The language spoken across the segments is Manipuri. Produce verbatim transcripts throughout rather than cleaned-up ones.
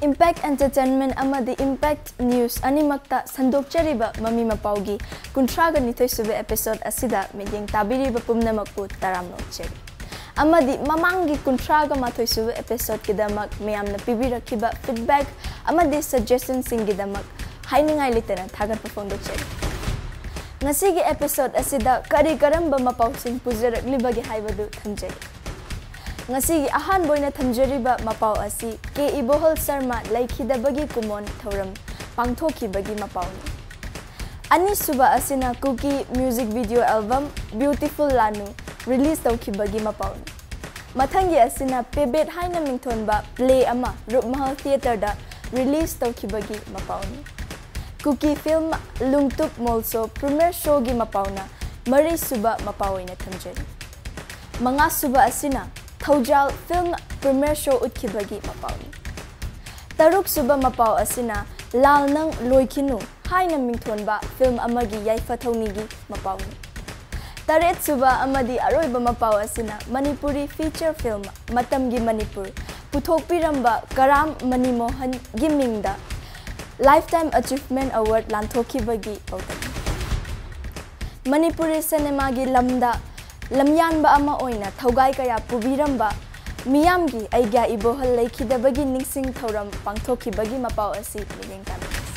Impact Entertainment ꯑꯃꯗꯤ Impact News ꯑꯅꯤꯃꯛꯇ ꯁꯟꯗꯣꯛꯆꯔꯤꯕ ꯃꯃꯤ ꯃꯄꯥꯎꯒꯤ ꯀꯨꯟꯊ꯭ꯔꯥꯒ ꯅꯤꯊꯣꯏ ꯁꯨꯕ episode ꯑꯁꯤꯗ ꯃꯤꯠꯌꯦꯡ ꯇꯥꯕꯤꯔꯤꯕ ꯄꯨꯝꯅꯃꯛꯄꯨ ꯇꯔꯥꯝꯅ ꯑꯣꯛꯆꯔꯤ꯫ ꯑꯃꯗꯤ ꯃꯃꯥꯡꯒꯤ ꯀꯨꯟꯊ꯭ꯔꯥꯒ ꯃꯥꯊꯣꯏ ꯁꯨꯕ episode ꯀꯤꯗꯃꯛ ꯃꯌꯥꯝꯅ ꯄꯤꯕꯤꯔꯛꯈꯤꯕ feedback ꯑꯃꯗꯤ suggestion ꯁꯤꯡꯒꯤꯗꯃꯛ ꯍꯥꯏꯅꯤꯡꯉꯥꯏ ꯂꯩꯇꯅ ꯊꯥꯒꯠꯄ ꯐꯣꯡꯗꯣꯛꯆꯔꯤ꯫ ꯉꯁꯤꯒꯤ episode ꯑꯁꯤꯗ ꯀꯔꯤ ꯀꯔꯝꯕ ꯃꯄꯥꯎꯁꯤꯡ ꯄꯨꯖꯔꯛꯂꯤꯕꯒꯦ ꯍꯥꯏꯕꯗꯨ ꯊꯝꯖꯒꯦ꯫ ꯉꯁꯤꯒꯤ ꯑꯍꯥꯟꯕ ꯑꯣꯏꯅ ꯊꯝꯖꯔꯤꯕ ꯃꯄꯥꯎ ꯑꯁꯤ ꯀꯦ ꯏꯕꯣꯍꯜ ꯁꯔꯃ ꯂꯩꯈꯤꯗꯕꯒꯤ ꯀꯨꯃꯣꯟ ꯊꯧꯔꯝ ꯄꯥꯡꯊꯣꯛꯈꯤꯕꯒꯤ ꯃꯄꯥꯎꯅꯤ꯫ ꯑꯅꯤꯁꯨꯕ ꯑꯁꯤꯅ ꯀꯨꯀꯤ music video album Beautiful Lanu release ꯇꯧꯈꯤꯕꯒꯤ ꯃꯄꯥꯎꯅꯤ꯫ ꯃꯊꯪꯒꯤ ꯑꯁꯤꯅ ꯄꯦꯕꯦꯠ ꯍꯥꯏꯅ ꯃꯤꯡꯊꯣꯟꯕ play ꯑꯃ ꯔꯨꯞꯃꯍꯜ theatre ꯗ release ꯇꯧꯈꯤꯕꯒꯤ ꯃꯄꯥꯎꯅꯤ꯫ ꯀꯨꯀꯤ film ꯂꯨꯡꯇꯨꯞ ꯃꯣꯜꯁꯣ premiere show ꯒꯤ ꯃꯄꯥꯎꯅ ꯃꯔꯤꯁꯨꯕ ꯃꯄꯥꯎ ꯑꯣꯏꯅ ꯊꯝꯖꯔꯤ꯫ ꯃꯉꯥꯁꯨꯕ ꯑꯁꯤꯅ ꯊꯧꯖꯥꯜ film premiere show ꯎꯠꯈꯤꯕꯒꯤ ꯃꯄꯥꯎꯅꯤ꯫ ꯇꯔꯨꯛꯁꯨꯕ ꯃꯄꯥꯎ ꯑꯁꯤꯅ ꯂꯥꯜ ꯅꯪ ꯂꯣꯏꯈꯤꯅꯨ ꯍꯥꯏꯅ ꯃꯤꯡꯊꯣꯟꯕ film ꯑꯃꯒꯤ ꯌꯥꯏꯐ ꯊꯧꯅꯤꯒꯤ ꯃꯄꯥꯎꯅꯤ꯫ ꯇꯔꯦꯠꯁꯨꯕ ꯑꯃꯗꯤ ꯑꯔꯣꯏꯕ ꯃꯄꯥꯎ ꯑꯁꯤꯅ ꯃꯅꯤꯄꯨꯔꯤ feature film ꯃꯇꯝꯒꯤ ꯃꯅꯤꯄꯨꯔ ꯄꯨꯊꯣꯛꯄꯤꯔꯝꯕ ꯀꯔꯥꯝ ꯃꯅꯤꯃꯣꯍꯟꯒꯤ ꯃꯤꯡꯗ Lifetime Achievement Award ꯂꯥꯟꯊꯣꯛꯈꯤꯕꯒꯤ ꯄꯥꯎꯗꯝꯅꯤ꯫ ꯃꯅꯤꯄꯨꯔꯤ ꯁꯤꯅꯦꯃꯥꯒꯤ ꯂꯝꯗ ꯂꯝꯌꯥꯟꯕ ꯑꯃ ꯑꯣꯏꯅ ꯊꯧꯒꯥꯏ ꯀꯌꯥ ꯄꯨꯕꯤꯔꯝꯕ ꯃꯤꯌꯥꯝꯒꯤ ꯑꯩꯒ꯭ꯌꯥ ꯏꯕꯣꯍꯜ ꯂꯩꯈꯤꯗꯕꯒꯤ ꯅꯤꯡꯁꯤꯡ ꯊꯧꯔꯝ ꯄꯥꯡꯊꯣꯛꯈꯤꯕꯒꯤ ꯃꯄꯥꯎ ꯑꯁꯤ ꯃꯤꯠꯌꯦꯡ ꯇꯥꯕꯤꯔꯁꯤ꯫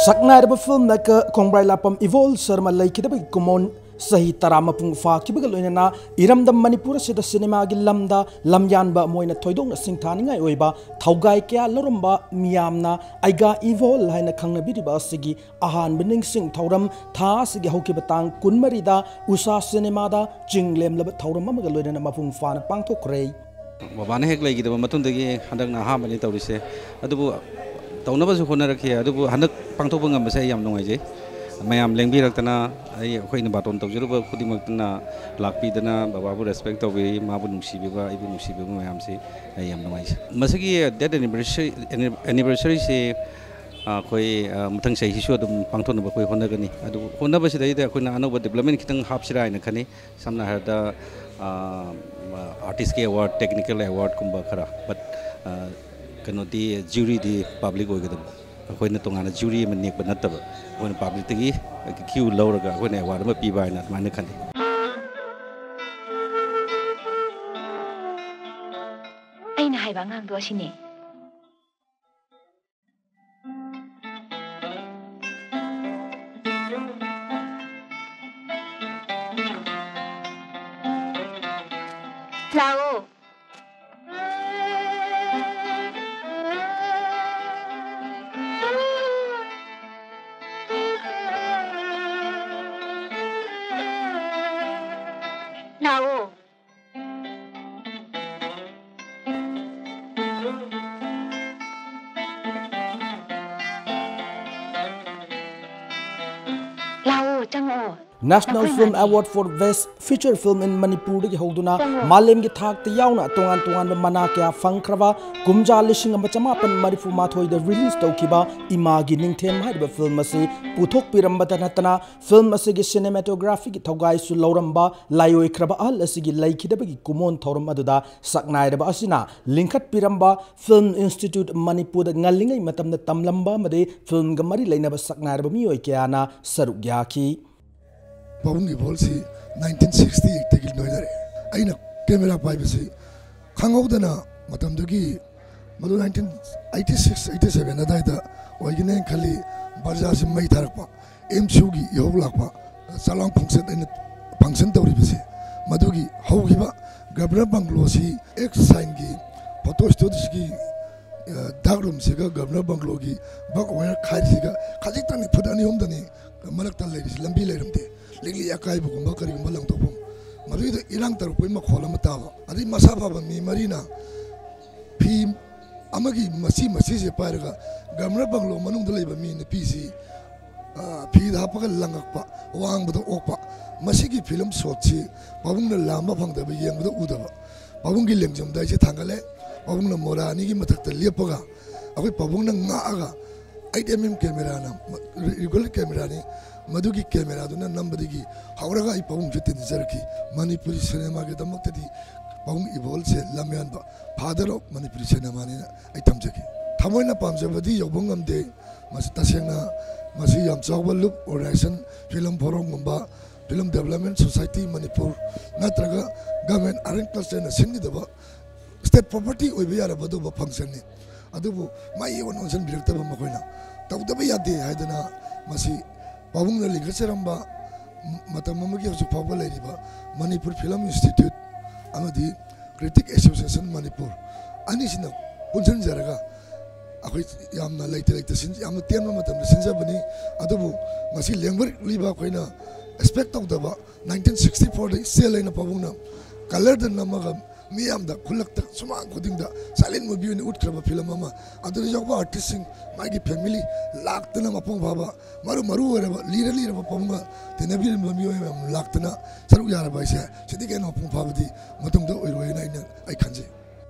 ꯁꯛꯅꯥꯏꯔꯕ film maker ꯈꯣꯡꯕ꯭ꯔꯥꯏ ꯂꯥꯄꯝ ꯏꯕꯣꯍꯜ ꯁꯔꯃ ꯂꯩꯈꯤꯗꯕꯒꯤ ꯀꯨꯃꯣꯟ ꯆꯍꯤ ꯇꯔꯥ ꯃꯄꯨꯡ ꯐꯥꯈꯤꯕꯒ ꯂꯣꯏꯅꯅ ꯏꯔꯝꯗꯝ ꯃꯅꯤꯄꯨꯔ ꯑꯁꯤꯗ ꯁꯤꯅꯦꯃꯥꯒꯤ ꯂꯝꯗ ꯂꯝꯌꯥꯟꯕ ꯑꯃ ꯑꯣꯏꯅ ꯊꯣꯏꯗꯣꯛꯅ ꯁꯤꯡꯊꯥꯅꯤꯡꯉꯥꯏ ꯑꯣꯏꯕ ꯊꯧꯒꯥꯏ ꯀꯌꯥ ꯂꯧꯔꯝꯕ ꯃꯤꯌꯥꯝꯅ ꯑꯩꯒ꯭ꯌꯥ ꯏꯕꯣꯍꯜ ꯍꯥꯏꯅ ꯈꯪꯅꯕꯤꯔꯤꯕ ꯑꯁꯤꯒꯤ ꯑꯍꯥꯟꯕ ꯅꯤꯡꯁꯤꯡ ꯊꯧꯔꯝ ꯊꯥ ꯑꯁꯤꯒꯤ ꯍꯧꯈꯤꯕ ꯇꯥꯡ ꯀꯨꯟꯃꯔꯤꯗ ꯎꯁꯥ ꯁꯤꯅꯦꯃꯥꯗ ꯆꯤꯡꯂꯦꯝꯂꯕ ꯊꯧꯔꯝ ꯑꯃꯒ ꯂꯣꯏꯅꯅ ꯃꯄꯨꯡ ꯐꯥꯅ ꯄꯥꯡꯊꯣꯛꯈ꯭ꯔꯦ꯫ ꯕꯕꯥꯅ ꯍꯦꯛ ꯂꯩꯈꯤꯗꯕ ꯃꯇꯨꯡꯗꯒꯤ ꯍꯟꯗꯛꯅ ꯑꯍꯥꯟꯕꯅꯤ ꯇꯧꯔꯤꯁꯦ꯫ ꯑꯗꯨꯕꯨ ꯇꯧꯅꯕꯁꯨ ꯍꯣꯠꯅꯔꯛꯈꯤ, ꯑꯗꯨꯕꯨ ꯍꯟꯗꯛ ꯄꯥꯡꯊꯣꯛꯄ ꯉꯝꯕꯁꯦ ꯑꯩ ꯌꯥꯝ ꯅꯨꯡꯉꯥꯏꯖꯩ꯫ ꯃꯌꯥꯝ ꯂꯦꯡꯕꯤꯔꯛꯇꯅ, ꯑꯩ, ꯑꯩꯈꯣꯏꯅ ꯕꯥꯇꯣꯟ ꯇꯧꯖꯔꯨꯕ ꯈꯨꯗꯤꯡꯃꯛꯇꯨꯅ ꯂꯥꯛꯄꯤꯗꯅ, ꯕꯕꯥꯕꯨ ꯔꯦꯁꯄꯦꯛ ꯇꯧꯕꯤꯔꯤ, ꯃꯥꯕꯨ ꯅꯨꯡꯁꯤꯕꯤꯕ, ꯑꯩꯕꯨ ꯅꯨꯡꯁꯤꯕꯤꯕ ꯃꯌꯥꯝꯁꯤ ꯑꯩ ꯌꯥꯝ ꯅꯨꯡꯉꯥꯏꯖꯩ꯫ ꯃꯁꯤꯒꯤ ꯗꯦꯠ ꯑꯦꯅꯤꯚꯔꯁꯔꯤ, ꯑꯦꯅꯤ-, ꯑꯦꯅꯤꯚꯔꯁꯔꯤꯁꯤ ꯑꯩꯈꯣꯏ, ꯑ, ꯃꯊꯪ ꯆꯍꯤꯁꯤꯁꯨ ꯑꯗꯨꯝ ꯄꯥꯡꯊꯣꯛꯅꯕ ꯑꯩꯈꯣꯏ ꯍꯣꯠꯅꯒꯅꯤ꯫ ꯑꯗꯨ ꯍꯣꯠꯅꯕꯁꯤꯗꯩꯗ ꯑꯩꯈꯣꯏꯅ ꯑꯅꯧꯕ ꯗꯤꯕ꯭ꯂꯞꯃꯦꯟ ꯈꯤꯇꯪ ꯍꯥꯞꯁꯤꯔꯥ ꯍꯥꯏꯅ ꯈꯟꯅꯤ꯫ ꯁꯝꯅ ꯍꯥꯏꯔꯕꯗ, ꯑ, ꯑꯥꯔꯇꯤꯁꯀꯤ ꯑꯦꯋꯥꯔꯗ, ꯇꯦꯛꯅꯤꯀꯦꯜ ꯑꯦꯋꯥꯔꯗꯀꯨꯝꯕ ꯈꯔ, but, ꯑ, ꯀꯩꯅꯣꯗꯤ, ꯖ꯭ꯌꯨꯔꯤꯗꯤ ꯄꯕ꯭ꯂꯤꯛ ꯑꯣꯏꯒꯗꯕ꯫ ꯑꯩꯈꯣꯏꯅ ꯇꯣꯉꯥꯟꯅ ꯖ꯭ꯌꯨꯔꯤ ꯑꯃ ꯅꯦꯛꯄ ꯅꯠꯇꯕ, ꯑꯩꯈꯣꯏꯅ ꯄꯕ꯭ꯂꯤꯛꯇꯒꯤ ꯀ꯭ꯌꯨ ꯂꯧꯔꯒ ꯑꯩꯈꯣꯏꯅ ꯑꯦꯋꯥꯔꯗ ꯑꯃ ꯄꯤꯕ ꯍꯥꯏꯅ ꯑꯗꯨꯃꯥꯏꯅ ꯈꯜꯂꯤ꯫ ꯑꯩꯅ ꯍꯥꯏꯕ ꯑꯉꯥꯡꯗꯣ ꯑꯁꯤꯅꯦ꯫ ꯂꯥꯛꯑꯣ꯫ ꯂꯥꯛꯑꯣ꯫ ꯂꯥꯛꯑꯣ, ꯆꯪꯉꯛꯑꯣ꯫ National Film Award for Best Feature Film in Manipur ꯗꯒꯤ ꯍꯧꯗꯨꯅ ꯆꯪꯉꯣ꯫ ꯃꯥꯂꯦꯝꯒꯤ ꯊꯥꯛꯇ ꯌꯥꯎꯅ ꯇꯣꯉꯥꯟ ꯇꯣꯉꯥꯟꯕ ꯃꯅꯥ ꯀꯌꯥ ꯐꯪꯈ꯭ꯔꯕ, ꯀꯨꯝꯖꯥ ꯂꯤꯁꯤꯡ ꯑꯃ ꯆꯃꯥꯄꯟ ꯃꯔꯤꯐꯨ ꯃꯥꯊꯣꯏꯗ ꯔꯤꯂꯤꯖ ꯇꯧꯈꯤꯕ ꯏꯃꯥꯒꯤ ꯅꯤꯡꯊꯦꯝ ꯍꯥꯏꯔꯤꯕ ꯐꯤꯂꯝ ꯑꯁꯤ ꯄꯨꯊꯣꯛꯄꯤꯔꯝꯕꯇ ꯅꯠꯇꯅ, ꯐꯤꯂꯝ ꯑꯁꯤꯒꯤ ꯁꯤꯅꯦꯃꯥꯇꯣꯒ꯭ꯔꯥꯐꯤꯒꯤ ꯊꯧꯒꯥꯏꯁꯨ ꯂꯧꯔꯝꯕ ꯂꯥꯏꯑꯣꯏꯈ꯭ꯔꯕ ꯑꯍꯜ ꯑꯁꯤꯒꯤ ꯂꯩꯈꯤꯗꯕꯒꯤ ꯀꯨꯃꯣꯟ ꯊꯧꯔꯝ ꯑꯗꯨꯗ ꯁꯛꯅꯥꯏꯔꯕ ꯑꯁꯤꯅ ꯂꯤꯡꯈꯠꯄꯤꯔꯝꯕ ꯐꯤꯂꯝ ꯏꯟꯁꯇꯤꯇ꯭ꯌꯨꯠ ꯃꯅꯤꯄꯨꯔꯗ ꯉꯜꯂꯤꯉꯩ ꯃꯇꯝꯗ ꯇꯝꯂꯝꯕ ꯑꯃꯗꯤ ꯐꯤꯂꯝꯒ ꯃꯔꯤ ꯂꯩꯅꯕ ꯁꯛꯅꯥꯏꯔꯕ ꯃꯤꯑꯣꯏ ꯀꯌꯥꯅ ꯁꯔꯨꯛ ꯌꯥꯈꯤ꯫ ꯄꯥꯕꯨꯡꯒꯤ ꯚꯣꯜꯁꯤ ꯅꯥꯏꯟꯇꯤꯟ ꯁꯤꯛꯁꯇꯤ ꯑꯩꯠꯇꯒꯤ ꯂꯣꯏꯅꯔꯦ꯫ ꯑꯩꯅ ꯀꯦꯃꯦꯔꯥ ꯄꯥꯏꯕꯁꯤ ꯈꯪꯍꯧꯗꯅ ꯃꯇꯝꯗꯨꯒꯤ, ꯃꯗꯨ nineteen eighty six, eighty seven ꯑꯗꯥꯏꯗ ꯑꯣꯏꯒꯅꯦꯅ ꯈꯜꯂꯤ, ꯕꯔꯖꯥꯁꯤ ꯃꯩ ꯊꯥꯔꯛꯄ꯫ ꯑꯦꯝ ꯁꯤ ꯌꯨꯒꯤ ꯏꯍꯧ ꯂꯥꯛꯄ ꯆꯥꯂꯥꯡ ꯐꯪꯁꯟ, ꯑꯩꯅ ꯐꯪꯁꯟ ꯇꯧꯔꯤꯕꯁꯦ, ꯃꯗꯨꯒꯤ ꯍꯧꯈꯤꯕ ꯒꯕꯔꯅꯔ ꯕꯪꯒ꯭ꯂꯣꯁꯤ ꯑꯦꯛꯁ ꯁꯥꯏꯟꯒꯤ ꯐꯣꯇꯣ ꯁ꯭ꯇꯨꯗꯤꯑꯣꯁꯤꯒꯤ, ꯑ, ꯗꯥꯛ ꯔꯨꯝꯁꯤꯒ ꯒꯕꯔꯅꯔ ꯕꯪꯒ꯭ꯂꯣꯒꯤ ꯕꯛ ꯋꯥꯌꯔ ꯈꯥꯏꯔꯤꯁꯤꯒ ꯈꯖꯤꯛꯇꯪꯅꯤ, ꯐꯨꯠ ꯑꯅꯤ ꯑꯍꯨꯝꯗꯅꯤ ꯃꯔꯛꯇ ꯂꯩꯔꯤꯁꯤ, ꯂꯝꯕꯤ ꯂꯩꯔꯝꯗꯦ꯫ ꯂꯤꯛꯂꯤ ꯑꯀꯥꯏꯕꯒꯨꯝꯕ ꯀꯔꯤꯒꯨꯝꯕ ꯂꯪꯊꯣꯛꯐꯝ, ꯃꯗꯨꯒꯤꯗ ꯏꯔꯥꯡ ꯇꯧꯔꯛꯄꯒꯤ ꯃꯈꯣꯜ ꯑꯃ ꯇꯥꯕ꯫ ꯑꯗꯩ ꯃꯁꯥ ꯐꯕ ꯃꯤ ꯃꯔꯤꯅ ꯐꯤ ꯑꯃꯒꯤ ꯃꯆꯤ ꯃꯆꯤꯁꯦ ꯄꯥꯏꯔꯒ ꯒ꯭ꯔꯥꯃꯔ ꯕꯪꯒ꯭ꯂꯣ ꯃꯅꯨꯡꯗ ꯂꯩꯕ ꯃꯤ ꯅꯨꯄꯤꯁꯤ, ꯑ, ꯐꯤꯗ ꯍꯥꯞꯄꯒ ꯂꯪꯉꯛꯄ, ꯋꯥꯡꯕꯗ ꯑꯣꯛꯄ, ꯃꯁꯤꯒꯤ ꯐꯤꯂꯝ ꯁꯣꯠꯁꯤ ꯄꯥꯕꯨꯡꯅ ꯂꯥꯝꯕ ꯐꯪꯗꯕ, ꯌꯦꯡꯕꯗ ꯎꯗꯕ꯫ ꯄꯥꯕꯨꯡꯒꯤ ꯂꯦꯡꯖꯨꯝꯗ ꯑꯩꯁꯦ ꯊꯥꯡꯒꯠꯂꯦ꯫ ꯄꯥꯕꯨꯡꯅ ꯃꯣꯔꯥ ꯑꯅꯤꯒꯤ ꯃꯊꯛꯇ ꯂꯦꯞꯄꯒ, ꯑꯩꯈꯣꯏ ꯄꯥꯕꯨꯡꯅ ꯉꯥꯛꯑꯒ, ꯑꯩꯠ ꯑꯦꯝ ꯑꯦꯝ ꯀꯦꯃꯦꯔꯥꯅ, ꯔꯤꯒꯨꯂꯔ ꯀꯦꯃꯦꯔꯥꯅꯤ, ꯃꯗꯨꯒꯤ ꯀꯦꯃꯦꯔꯥꯗꯨꯅ ꯅꯝꯕꯗꯒꯤ ꯍꯧꯔꯒ ꯑꯩ ꯄꯥꯕꯨꯡꯁꯦ ꯇꯤꯟꯖꯔꯛꯈꯤ꯫ ꯃꯅꯤꯄꯨꯔꯤ ꯁꯤꯅꯦꯃꯥꯒꯤꯗꯃꯛꯇꯗꯤ ꯄꯥꯕꯨꯡ ꯏꯕꯣꯜꯁꯦ ꯂꯝꯌꯥꯟꯕ, ꯐꯥꯗꯔ ꯑꯣꯐ ꯃꯅꯤꯄꯨꯔꯤ ꯁꯤꯅꯦꯃꯥꯅꯤꯅ ꯑꯩ ꯊꯝꯖꯒꯦ꯫ ꯊꯃꯣꯏꯅ ꯄꯥꯝꯖꯕꯗꯤ ꯌꯧꯕ ꯉꯝꯗꯦ꯫ ꯃꯁꯤ ꯇꯁꯦꯡꯅ, ꯃꯁꯤ ꯌꯥꯝ ꯆꯥꯎꯕ ꯂꯨꯞ ꯑꯣꯔꯒꯅꯥꯏꯖꯦꯁꯟ, ꯐꯤꯂꯝ ꯐꯣꯔꯝꯒꯨꯝꯕ, ꯐꯤꯂꯝ ꯗꯦꯕꯂꯞꯃꯦꯟ ꯁꯣꯁꯥꯏꯇꯤ ꯃꯅꯤꯄꯨꯔ ꯅꯠꯇ꯭ꯔꯒ ꯒꯚꯔꯟꯃꯦꯟ ꯑꯥꯔꯠ ꯑꯦꯟ ꯀꯜꯆꯔꯅ ꯁꯤꯟꯒꯗꯕ ꯁ꯭ꯇꯦꯠ ꯄ꯭ꯔꯣꯄꯔꯇꯤ ꯑꯣꯏꯕ ꯌꯥꯔꯕ ꯑꯗꯨꯒꯨꯝꯕ ꯐꯪꯁꯟꯅꯤ꯫ ꯑꯗꯨꯕꯨ ꯃꯥꯏ ꯑꯣꯟ ꯑꯣꯟꯁꯤꯟꯕꯤꯔꯛꯇꯕ ꯃꯈꯣꯏꯅ ꯇꯧꯗꯕ ꯌꯥꯗꯦ ꯍꯥꯏꯗꯅ ꯃꯁꯤ ꯄꯥꯕꯨꯡꯅ ꯂꯤꯡꯈꯠꯆꯔꯝꯕ ꯃꯇꯝ ꯑꯃꯒꯤ ꯍꯧꯖꯤꯛ ꯐꯥꯎꯕ ꯂꯩꯔꯤꯕ ꯃꯅꯤꯄꯨꯔ ꯐꯤꯂꯝ ꯏꯟꯁꯇꯤꯇ꯭ꯌꯨꯠ ꯑꯃꯗꯤ ꯀ꯭ꯔꯤꯇꯤꯛ ꯑꯦꯁꯣꯁꯤꯌꯦꯁꯟ ꯃꯅꯤꯄꯨꯔ ꯑꯅꯤꯁꯤꯅ ꯄꯨꯟꯁꯤꯟꯖꯔꯒ ꯑꯩꯈꯣꯏ ꯌꯥꯝꯅ ꯂꯩꯇ ꯂꯩꯇ ꯁꯤꯟ-, ꯌꯥꯝꯅ ꯇꯦꯟꯕ ꯃꯇꯝꯗ ꯁꯤꯟꯖꯕꯅꯤ꯫ ꯑꯗꯨꯕꯨ ꯉꯁꯤ ꯂꯦꯡꯕꯤꯔꯛꯂꯤꯕ ꯑꯩꯈꯣꯏꯅ ꯑꯦꯛꯁꯄꯦꯛ ꯇꯧꯗꯕ ꯅꯥꯏꯟꯇꯤꯟ ꯁꯤꯛꯁꯇꯤ ꯐꯣꯔꯗ ꯏꯆꯦꯜ ꯑꯩꯅ ꯄꯥꯕꯨꯡꯅ ꯀꯂꯔꯗ ꯅꯝꯃꯒ ꯃꯤꯌꯥꯝꯗ ꯈꯨꯜꯂꯛꯇ ꯁꯨꯃꯥꯡ ꯈꯨꯗꯤꯡꯗ ꯁꯥꯏꯂꯦꯟ ꯃꯨꯚꯤ ꯑꯣꯏꯅ ꯎꯠꯈ꯭ꯔꯕ ꯐꯤꯂꯝ ꯑꯃ, ꯑꯗꯨꯗ ꯌꯥꯎꯕ ꯑꯥꯔꯇꯤꯁꯁꯤꯡ, ꯃꯥꯒꯤ ꯐꯦꯃꯤꯂꯤ ꯂꯥꯛꯇꯅ ꯃꯄꯨꯡ ꯐꯥꯕ, ꯃꯔꯨ ꯃꯔꯨ ꯑꯣꯏꯔꯕ, ꯂꯤꯔ ꯂꯤꯔꯕ ꯄꯥꯕꯨꯡꯒ ꯇꯤꯟꯅꯕꯤꯔꯝꯕ ꯃꯤꯑꯣꯏ ꯃꯌꯥꯝ ꯂꯥꯛꯇꯅ ꯁꯔꯨꯛ ꯌꯥꯔꯕ ꯍꯥꯏꯁꯦ ꯁꯤꯗꯒꯤ ꯍꯦꯟꯅ ꯃꯄꯨꯡ ꯐꯥꯕꯗꯤ ꯃꯇꯨꯡꯗ ꯑꯣꯏꯔꯣꯏꯅ ꯑꯩꯅ, ꯑꯩ ꯈꯟꯖꯩ꯫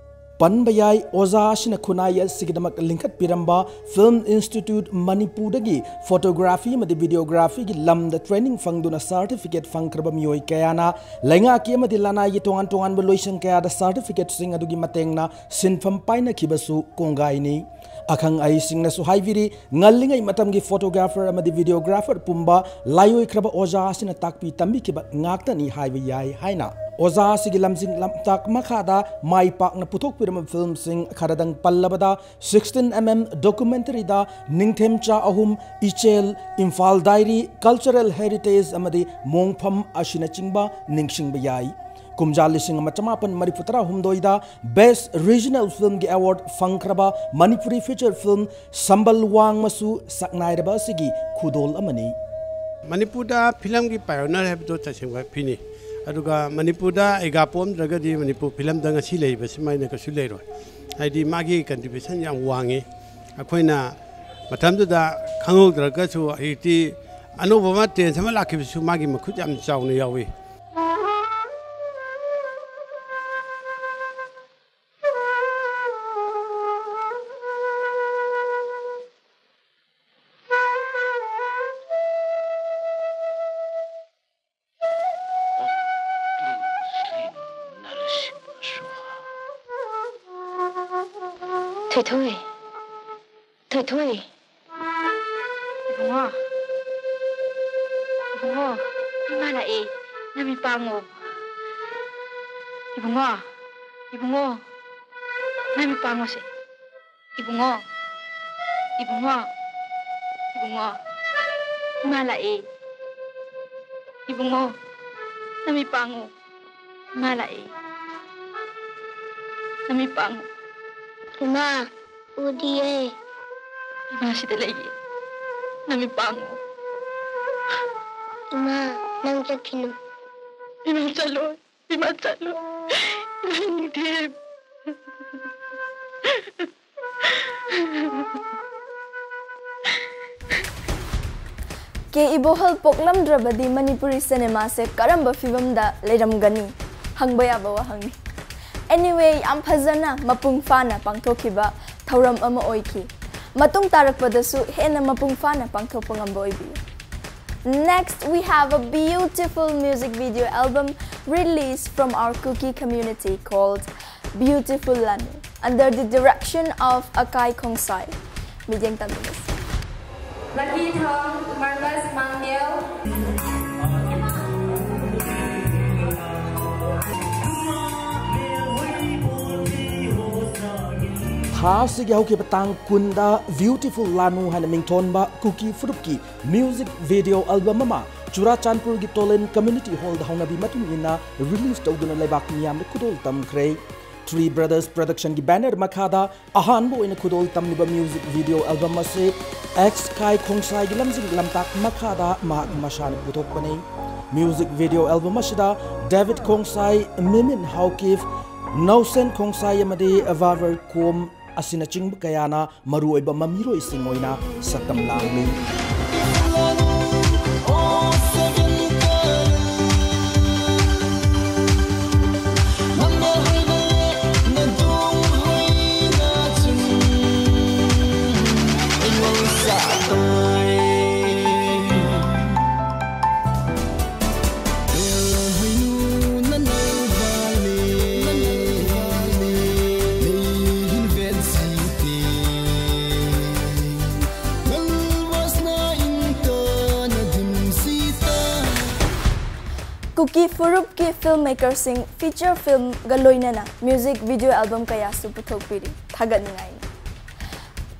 ꯄꯟꯕ ꯌꯥꯏ, ꯑꯣꯖꯥ ꯑꯁꯤꯅ ꯈꯨꯟꯅꯥꯏ ꯑꯁꯤꯒꯤꯗꯃꯛ ꯂꯤꯡꯈꯠꯄꯤꯔꯝꯕ ꯐꯤꯜꯝ ꯏꯟꯁꯇꯤꯇ꯭ꯌꯨꯠ ꯃꯅꯤꯄꯨꯔꯗꯒꯤ ꯐꯣꯇꯣꯒ꯭ꯔꯥꯐꯤ ꯑꯃꯗꯤ ꯚꯤꯗꯤꯑꯣꯒ꯭ꯔꯥꯐꯤꯒꯤ ꯂꯝꯗ ꯇ꯭ꯔꯦꯅꯤꯡ ꯐꯪꯗꯨꯅ ꯁꯥꯔꯇꯤꯐꯤꯀꯦꯠ ꯐꯪꯈ꯭ꯔꯕ ꯃꯤꯑꯣꯏ ꯀꯌꯥꯅ ꯂꯩꯉꯥꯛꯀꯤ ꯑꯃꯗꯤ ꯂꯅꯥꯏꯒꯤ ꯇꯣꯉꯥꯟ ꯇꯣꯉꯥꯟꯕ ꯂꯣꯏꯁꯪ ꯀꯌꯥꯗ ꯁꯥꯔꯇꯤꯐꯤꯀꯦꯠꯁꯤꯡ ꯑꯗꯨꯒꯤ ꯃꯇꯦꯡꯅ ꯁꯤꯟꯐꯝ ꯄꯥꯏꯅꯈꯤꯕꯁꯨ ꯀꯣꯡꯒꯥꯏꯅꯤ꯫ ꯑꯈꯪ ꯑꯍꯩꯁꯤꯡꯅꯁꯨ ꯍꯥꯏꯕꯤꯔꯤ, ꯉꯜꯂꯤꯉꯩ ꯃꯇꯝꯒꯤ ꯐꯣꯇꯣꯒ꯭ꯔꯥꯐꯔ ꯑꯃꯗꯤ ꯚꯤꯗꯤꯑꯣꯒ꯭ꯔꯥꯐꯔ ꯄꯨꯝꯕ ꯂꯥꯏꯑꯣꯏꯈ꯭ꯔꯕ ꯑꯣꯖꯥ ꯑꯁꯤꯅ ꯇꯥꯛꯄꯤ ꯇꯝꯕꯤꯈꯤꯕ ꯉꯥꯛꯇꯅꯤ ꯍꯥꯏꯕ ꯌꯥꯏ ꯍꯥꯏꯅ꯫ ꯑꯣꯖꯥ ꯑꯁꯤꯒꯤ ꯂꯝꯖꯤꯡ ꯂꯝꯇꯥꯛ ꯃꯈꯥꯗ ꯃꯥꯏ ꯄꯥꯛꯅ ꯄꯨꯊꯣꯛꯄꯤꯔꯝꯕ ꯐꯤꯜꯝꯁꯤꯡ ꯈꯔꯗꯪ ꯄꯜꯂꯕꯗ, ꯁꯤꯛꯁꯇꯤꯟ ꯑꯦꯝ ꯑꯦꯝ ꯗꯣꯀꯨꯃꯦꯟꯇꯔꯤꯗ ꯅꯤꯡꯊꯦꯝꯆꯥ ꯑꯍꯨꯝ, ꯏꯆꯦꯜ, ꯏꯝꯐꯥꯜ ꯗꯥꯏꯔꯤ, ꯀꯜꯆꯔꯦꯜ ꯍꯦꯔꯤꯇꯦꯖ ꯑꯃꯗꯤ ꯃꯣꯡꯐꯝ ꯑꯁꯤꯅꯆꯤꯡꯕ ꯅꯤꯡꯁꯤꯡꯕ ꯌꯥꯏ꯫ ꯀꯨꯝꯖꯥ ꯂꯤꯁꯤꯡ ꯑꯃ ꯆꯃꯥꯄꯟ ꯃꯔꯤꯐꯨ ꯇꯔꯥꯍꯨꯝꯗꯣꯏꯗ ꯕꯦꯁ ꯔꯤꯖꯅꯦꯜ ꯐꯤꯜꯝꯒꯤ ꯑꯦꯋꯥꯔꯗ ꯐꯪꯈ꯭ꯔꯕ ꯃꯅꯤꯄꯨꯔꯤ ꯐꯤꯆꯔ ꯐꯤꯜꯝ ꯁꯝꯕꯜ ꯋꯥꯡꯃꯁꯨ ꯁꯛꯅꯥꯏꯔꯕ ꯑꯁꯤꯒꯤ ꯈꯨꯗꯣꯜ ꯑꯃꯅꯤ꯫ ꯃꯅꯤꯄꯨꯔꯗ ꯐꯤꯂꯝꯒꯤ ꯄꯥꯏꯑꯣꯅꯔ ꯍꯥꯏꯕꯗꯣ ꯇꯁꯦꯡꯕ ꯐꯤꯅꯤ꯫ ꯑꯗꯨꯒ ꯃꯅꯤꯄꯨꯔꯗ ꯑꯩꯒꯥ ꯄꯣꯛꯑꯝꯗ꯭ꯔꯒꯗꯤ ꯃꯅꯤꯄꯨꯔ ꯐꯤꯂꯝꯗ ꯉꯁꯤ ꯂꯩꯔꯤꯕ ꯁꯨꯃꯥꯏꯅ ꯀꯩꯁꯨ ꯂꯩꯔꯣꯏ꯫ ꯍꯥꯏꯗꯤ ꯃꯥꯒꯤ contribution ꯌꯥꯝ ꯋꯥꯡꯉꯤ꯫ ꯑꯩꯈꯣꯏꯅ ꯃꯇꯝꯗꯨꯗ ꯈꯪꯍꯧꯗ꯭ꯔꯒꯁꯨ ꯍꯧꯖꯤꯛꯇꯤ ꯑꯅꯧꯕ ꯑꯃ trend ꯑꯃ ꯂꯥꯛꯈꯤꯕꯁꯨ ꯃꯥꯒꯤ ꯃꯈꯨꯠ ꯌꯥꯝ ꯆꯥꯎꯅ ꯌꯥꯎꯏ꯫ ꯊꯣꯏꯊꯣꯏ, ꯊꯣꯏꯊꯣꯏ꯫ ꯏꯕꯨꯡꯉꯣ, ꯏꯕꯨꯡꯉꯣ, ꯏꯃꯥ ꯂꯥꯛꯑꯦ, ꯅꯃꯤꯠ ꯄꯥꯡꯉꯣ꯫ ꯏꯕꯨꯡꯉꯣ, ꯏꯕꯨꯡꯉꯣ, ꯅꯃꯤꯠ ꯄꯥꯡꯉꯣꯁꯦ꯫ ꯏꯕꯨꯡꯉꯣ, ꯏꯕꯨꯡꯉꯣ, ꯏꯕꯨꯡꯉꯣ, ꯏꯃꯥ ꯂꯥꯛꯑꯦ꯫ ꯏꯕꯨꯡꯉꯣ, ꯅꯃꯤꯠ ꯄꯥꯡꯉꯣ꯫ ꯏꯃꯥ ꯂꯥꯛꯑꯦ꯫ ꯅꯃꯤꯠ ꯄꯥꯡꯉꯣ꯫ ꯏꯃꯥ, ꯎꯗꯤꯌꯦ꯫ ꯏꯃꯥ ꯁꯤꯗ ꯂꯩꯌꯦ꯫ ꯅꯃꯤꯠ ꯄꯥꯡꯉꯣ꯫ ꯏꯃꯥ, ꯅꯪ ꯆꯠꯈꯤꯅꯨ꯫ ꯏꯃꯥ ꯆꯠꯂꯣꯏ꯫ ꯏꯃꯥ ꯆꯠꯂꯣꯏ꯫ ꯏꯃꯥ ꯌꯦꯡꯗꯦ꯫ ꯀꯦ ꯏꯕꯣꯍꯜ ꯄꯣꯛꯂꯝꯗ꯭ꯔꯕꯗꯤ ꯃꯅꯤꯄꯨꯔꯤ ꯁꯤꯅꯦꯃꯥꯁꯦ ꯀꯔꯝꯕ ꯐꯤꯕꯝꯗ ꯂꯩꯔꯝꯒꯅꯤ? ꯍꯪꯕ ꯌꯥꯕ ꯋꯥꯍꯪꯅꯤ꯫ Anyway, ꯌꯥꯝ ꯐꯖꯅ ꯃꯄꯨꯡ ꯐꯥꯅ ꯄꯥꯡꯊꯣꯛꯈꯤꯕ ꯊꯧꯔꯝ ꯑꯃ ꯑꯣꯏꯈꯤ꯫ ꯃꯇꯨꯡ ꯇꯥꯔꯛꯄꯗꯁꯨ ꯍꯦꯟꯅ ꯃꯄꯨꯡ ꯐꯥꯅ ꯄꯥꯡꯊꯣꯛꯄ ꯉꯝꯕ ꯑꯣꯏꯕꯤꯌꯨ꯫ Next, we have a beautiful music video album released from our Kuki community called Beautiful Lanu, under the direction of Akai Khongsai. ꯃꯤꯠꯌꯦꯡ ꯇꯝꯃꯤꯟꯅꯁꯤ꯫ Lucky Thong, Marcus Mangdiel. ꯊꯥ ꯑꯁꯤꯒꯤ ꯍꯧꯈꯤꯕ ꯇꯥꯡ ꯀꯨꯟꯗ Beautiful Lanu ꯍꯥꯏꯅ ꯃꯤꯡꯊꯣꯟꯕ ꯀꯨꯀꯤ ꯐꯨꯔꯨꯞꯀꯤ music video album ꯑꯃ ꯆꯨꯔꯥꯆꯥꯟꯄꯨꯔꯒꯤ ꯇꯣꯂꯤꯟ Community Hallꯗ ꯍꯧꯅꯕꯤ ꯃꯇꯨꯡ ꯏꯟꯅ release ꯇꯧꯗꯨꯅ ꯂꯩꯕꯥꯛ ꯃꯤꯌꯥꯝꯗ ꯈꯨꯗꯣꯜ ꯇꯝꯈ꯭ꯔꯦ꯫ Three Brothers Productionꯒꯤ banner ꯃꯈꯥꯗ ꯑꯍꯥꯟꯕ ꯑꯣꯏꯅ ꯈꯨꯗꯣꯜ ꯇꯝꯂꯤꯕ music video album ꯑꯁꯤ ꯑꯦꯛꯁ ꯀꯥꯏ ꯈꯣꯡꯁꯥꯏꯒꯤ ꯂꯝꯖꯤꯡ ꯂꯝꯇꯥꯛ ꯃꯈꯥꯗ ꯃꯍꯥꯛ ꯃꯁꯥꯅ ꯄꯨꯊꯣꯛꯄꯅꯤ꯫ Music video album ꯑꯁꯤꯗ ꯗꯦꯕꯤꯠ ꯈꯣꯡꯁꯥꯏ, ꯃꯤꯃꯤꯟ ꯍꯥꯎꯀꯤꯞ, ꯅꯥꯎꯁꯦꯟ ꯈꯣꯡꯁꯥꯏ ꯑꯃꯗꯤ ꯑꯦꯚꯥꯔ ꯀꯣꯝ ꯑꯁꯤꯅꯆꯤꯡꯕ ꯀꯌꯥꯅ ꯃꯔꯨꯑꯣꯏꯕ ꯃꯃꯤꯔꯣꯏꯁꯤꯡ ꯑꯣꯏꯅ ꯁꯛꯇꯝ ꯂꯥꯡꯂꯤ꯫ ꯀꯨꯀꯤ ꯐꯨꯔꯨꯞꯀꯤ filmmakerꯁꯤꯡ feature filmꯒ ꯂꯣꯏꯅꯅ music video album ꯀꯌꯥꯁꯨ ꯄꯨꯊꯣꯛꯄꯤꯔꯤ꯫ ꯊꯥꯒꯠꯅꯤꯡꯉꯥꯏꯅꯤ꯫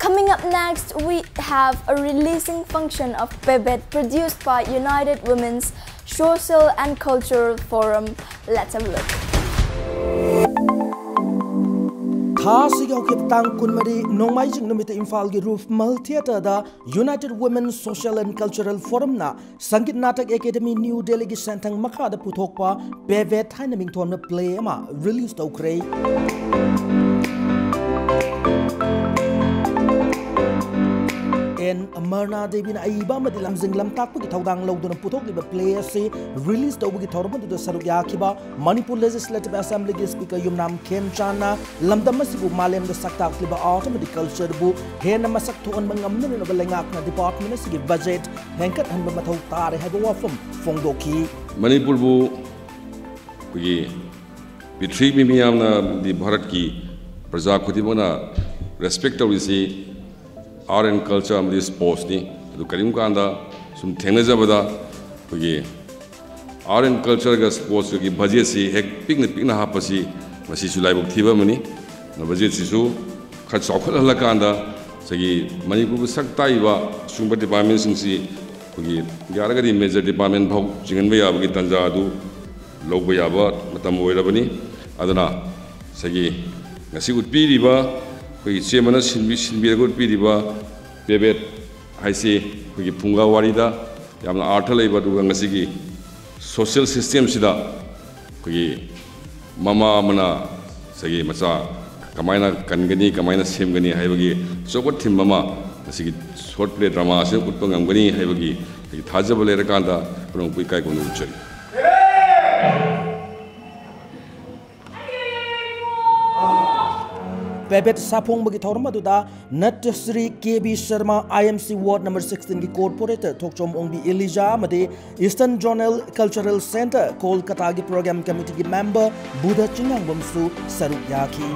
Coming up next, we have a releasing function of Pebet, produced by United Women's Social and Cultural Forum. Let's have a look. ꯊꯥ ꯑꯁꯤꯒꯤ ꯍꯧꯈꯤꯕ ꯇꯥꯡ ꯀꯨꯟꯃꯔꯤ ꯅꯣꯡꯃꯥꯏꯖꯤꯡ ꯅꯨꯃꯤꯠꯇ ꯏꯝꯐꯥꯜꯒꯤ ꯔꯨꯐꯃꯜ ꯊꯤꯌꯦꯇꯔꯗ United Women's Social and Cultural Forumꯅ ꯁꯪꯒꯤꯠ ꯅꯥꯇꯛ ꯑꯦꯀꯥꯗꯦꯃꯤ ꯅ꯭ꯌꯨ ꯗꯦꯜꯂꯤꯒꯤ ꯁꯦꯟꯊꯪ ꯃꯈꯥꯗ ꯄꯨꯊꯣꯛꯄ ꯄꯦꯕꯦꯠ ꯍꯥꯏꯅ ꯃꯤꯡꯊꯣꯟꯕ play ꯑꯃ release ꯇꯧꯈ꯭ꯔꯦ꯫ ꯑꯦꯟ ꯃꯔꯅꯥ ꯗꯦꯕꯤꯅ ꯑꯏꯕ ꯑꯃꯗꯤ ꯂꯝꯖꯤꯡ ꯂꯝꯇꯥꯛꯄꯒꯤ ꯊꯧꯗꯥꯡ ꯂꯧꯗꯨꯅ ꯄꯨꯊꯣꯛꯂꯤꯕ play ꯑꯁꯤ release ꯇꯧꯕꯒꯤ ꯊꯧꯔꯝ ꯑꯗꯨꯗ ꯁꯔꯨꯛ ꯌꯥꯈꯤꯕ ꯃꯅꯤꯄꯨꯔ Legislative Assemblyꯒꯤ Speaker ꯌꯨꯝꯅꯥꯝ ꯈꯦꯝꯆꯥꯟꯅ ꯂꯝꯗꯝ ꯑꯁꯤꯕꯨ ꯃꯥꯂꯦꯝꯗ ꯁꯛ ꯇꯥꯛꯂꯤꯕ art ꯑꯃꯗꯤ cultureꯕꯨ ꯍꯦꯟꯅ ꯃꯁꯛ ꯊꯣꯛꯍꯟꯕ ꯉꯝꯅꯅꯕ ꯂꯩꯉꯥꯛꯅ department ꯑꯁꯤꯒꯤ budget ꯍꯦꯟꯒꯠꯍꯟꯕ ꯃꯊꯧ ꯇꯥꯔꯦ ꯍꯥꯏꯕ ꯋꯥꯐꯝ ꯐꯣꯡꯗꯣꯛꯈꯤ꯫ ꯃꯅꯤꯄꯨꯔꯕꯨ ꯑꯩꯈꯣꯏꯒꯤ ꯄ꯭ꯔꯤꯊꯤꯕꯤ ꯃꯤꯌꯥꯝꯅ, ꯑꯃꯗꯤ ꯚꯥꯔꯠꯀꯤ ꯄ꯭ꯔꯖꯥ ꯈꯨꯗꯤꯡꯃꯛꯅ respect ꯇꯧꯔꯤꯁꯤ art and culture ꯑꯃꯗꯤ sportsꯅꯤ꯫ ꯑꯗꯨ ꯀꯔꯤꯒꯨꯝꯕ ꯀꯥꯟꯗ ꯁꯨꯝ ꯊꯦꯡꯅꯖꯕꯗ ꯑꯩꯈꯣꯏꯒꯤ art and cultureꯒ sportsꯀꯒꯤ budgetꯁꯤ ꯍꯦꯛ ꯄꯤꯛꯅ ꯄꯤꯛꯅ ꯍꯥꯞꯄꯁꯤ ꯃꯁꯤꯁꯨ ꯂꯥꯏꯕꯛ ꯊꯤꯕ ꯑꯃꯅꯤ꯫ ꯑꯗꯨꯅ budgetꯁꯤꯁꯨ ꯈꯔ ꯆꯥꯎꯈꯠꯍꯜꯂꯀꯥꯟꯗ ꯉꯁꯥꯏꯒꯤ ꯃꯅꯤꯄꯨꯔꯕꯨ ꯁꯛ ꯇꯥꯛꯏꯕ ꯑꯁꯤꯒꯨꯝꯕ departmentꯁꯤꯡꯁꯤ ꯑꯩꯈꯣꯏꯒꯤ ꯌꯥꯔꯒꯗꯤ major department ꯐꯥꯎ ꯆꯤꯡꯍꯟꯕ ꯌꯥꯕꯒꯤ ꯇꯥꯟꯖꯥ ꯑꯗꯨ ꯂꯧꯕ ꯌꯥꯕ ꯃꯇꯝ ꯑꯣꯏꯔꯕꯅꯤ꯫ ꯑꯗꯨꯅ ꯉꯁꯥꯏꯒꯤ ꯉꯁꯤ ꯎꯠꯄꯤꯔꯤꯕ ꯑꯩꯈꯣꯏꯒꯤ ꯏꯆꯦ ꯑꯃꯅ ꯁꯤꯟꯕꯤ-, ꯁꯤꯟꯕꯤꯔꯒ ꯎꯠꯄꯤꯔꯤꯕ ꯄꯦꯕꯦꯠ ꯍꯥꯏꯁꯤ ꯑꯩꯈꯣꯏꯒꯤ ꯐꯨꯡꯒꯥ ꯋꯥꯔꯤꯗ ꯌꯥꯝꯅ ꯑꯥꯔꯊ ꯂꯩꯕ, ꯑꯗꯨꯒ ꯉꯁꯤꯒꯤ social systemꯁꯤꯗ ꯑꯩꯈꯣꯏꯒꯤ ꯃꯃꯥ ꯑꯃꯅ ꯑꯩꯒꯤ ꯃꯆꯥ ꯀꯃꯥꯏꯅ ꯀꯟꯒꯅꯤ, ꯀꯃꯥꯏꯅ ꯁꯦꯝꯒꯅꯤ ꯍꯥꯏꯕꯒꯤ ꯑꯆꯧꯕ ꯊꯤꯝ ꯑꯃ ꯉꯁꯤꯒꯤ ꯁꯣꯔꯠ ꯄ꯭ꯂꯦ ꯗ꯭ꯔꯃꯥ ꯑꯁꯤꯅ ꯎꯠꯄ ꯉꯝꯒꯅꯤ ꯍꯥꯏꯕꯒꯤ ꯑꯩꯒꯤ ꯊꯥꯖꯕ ꯂꯩꯔꯀꯥꯟꯗ ꯄꯨꯝꯅꯃꯛꯄꯨ ꯏꯀꯥꯏ ꯈꯨꯝꯅꯕ ꯎꯠꯆꯔꯤ꯫ ꯄꯦꯕꯦꯠ ꯁꯥꯐꯣꯡꯕꯒꯤ ꯊꯧꯔꯝ ꯑꯗꯨꯗ ꯅꯠꯇ꯭ꯌ ꯁ꯭ꯔꯤ ꯀꯦ ꯕꯤ ꯁꯔꯃ, ꯑꯥꯏ ꯑꯦꯝ ꯁꯤ ꯋꯥꯔꯗ ꯅꯝꯕꯔ ꯁꯤꯛꯁꯇꯤꯟꯒꯤ ꯀꯣꯔꯄꯣꯔꯦꯇꯔ ꯊꯣꯛꯆꯣꯝ ꯑꯣꯡꯕꯤ ꯏꯂꯤꯖꯥ ꯑꯃꯗꯤ Eastern Zonal Cultural Centre, ꯀꯣꯜꯀꯇꯥꯒꯤ ꯄ꯭ꯔꯣꯒ꯭ꯔꯥꯝ ꯀꯃꯤꯇꯤꯒꯤ ꯃꯦꯝꯕꯔ ꯕꯨꯙ ꯆꯤꯡꯉꯥꯡꯕꯝꯁꯨ ꯁꯔꯨꯛ ꯌꯥꯈꯤ꯫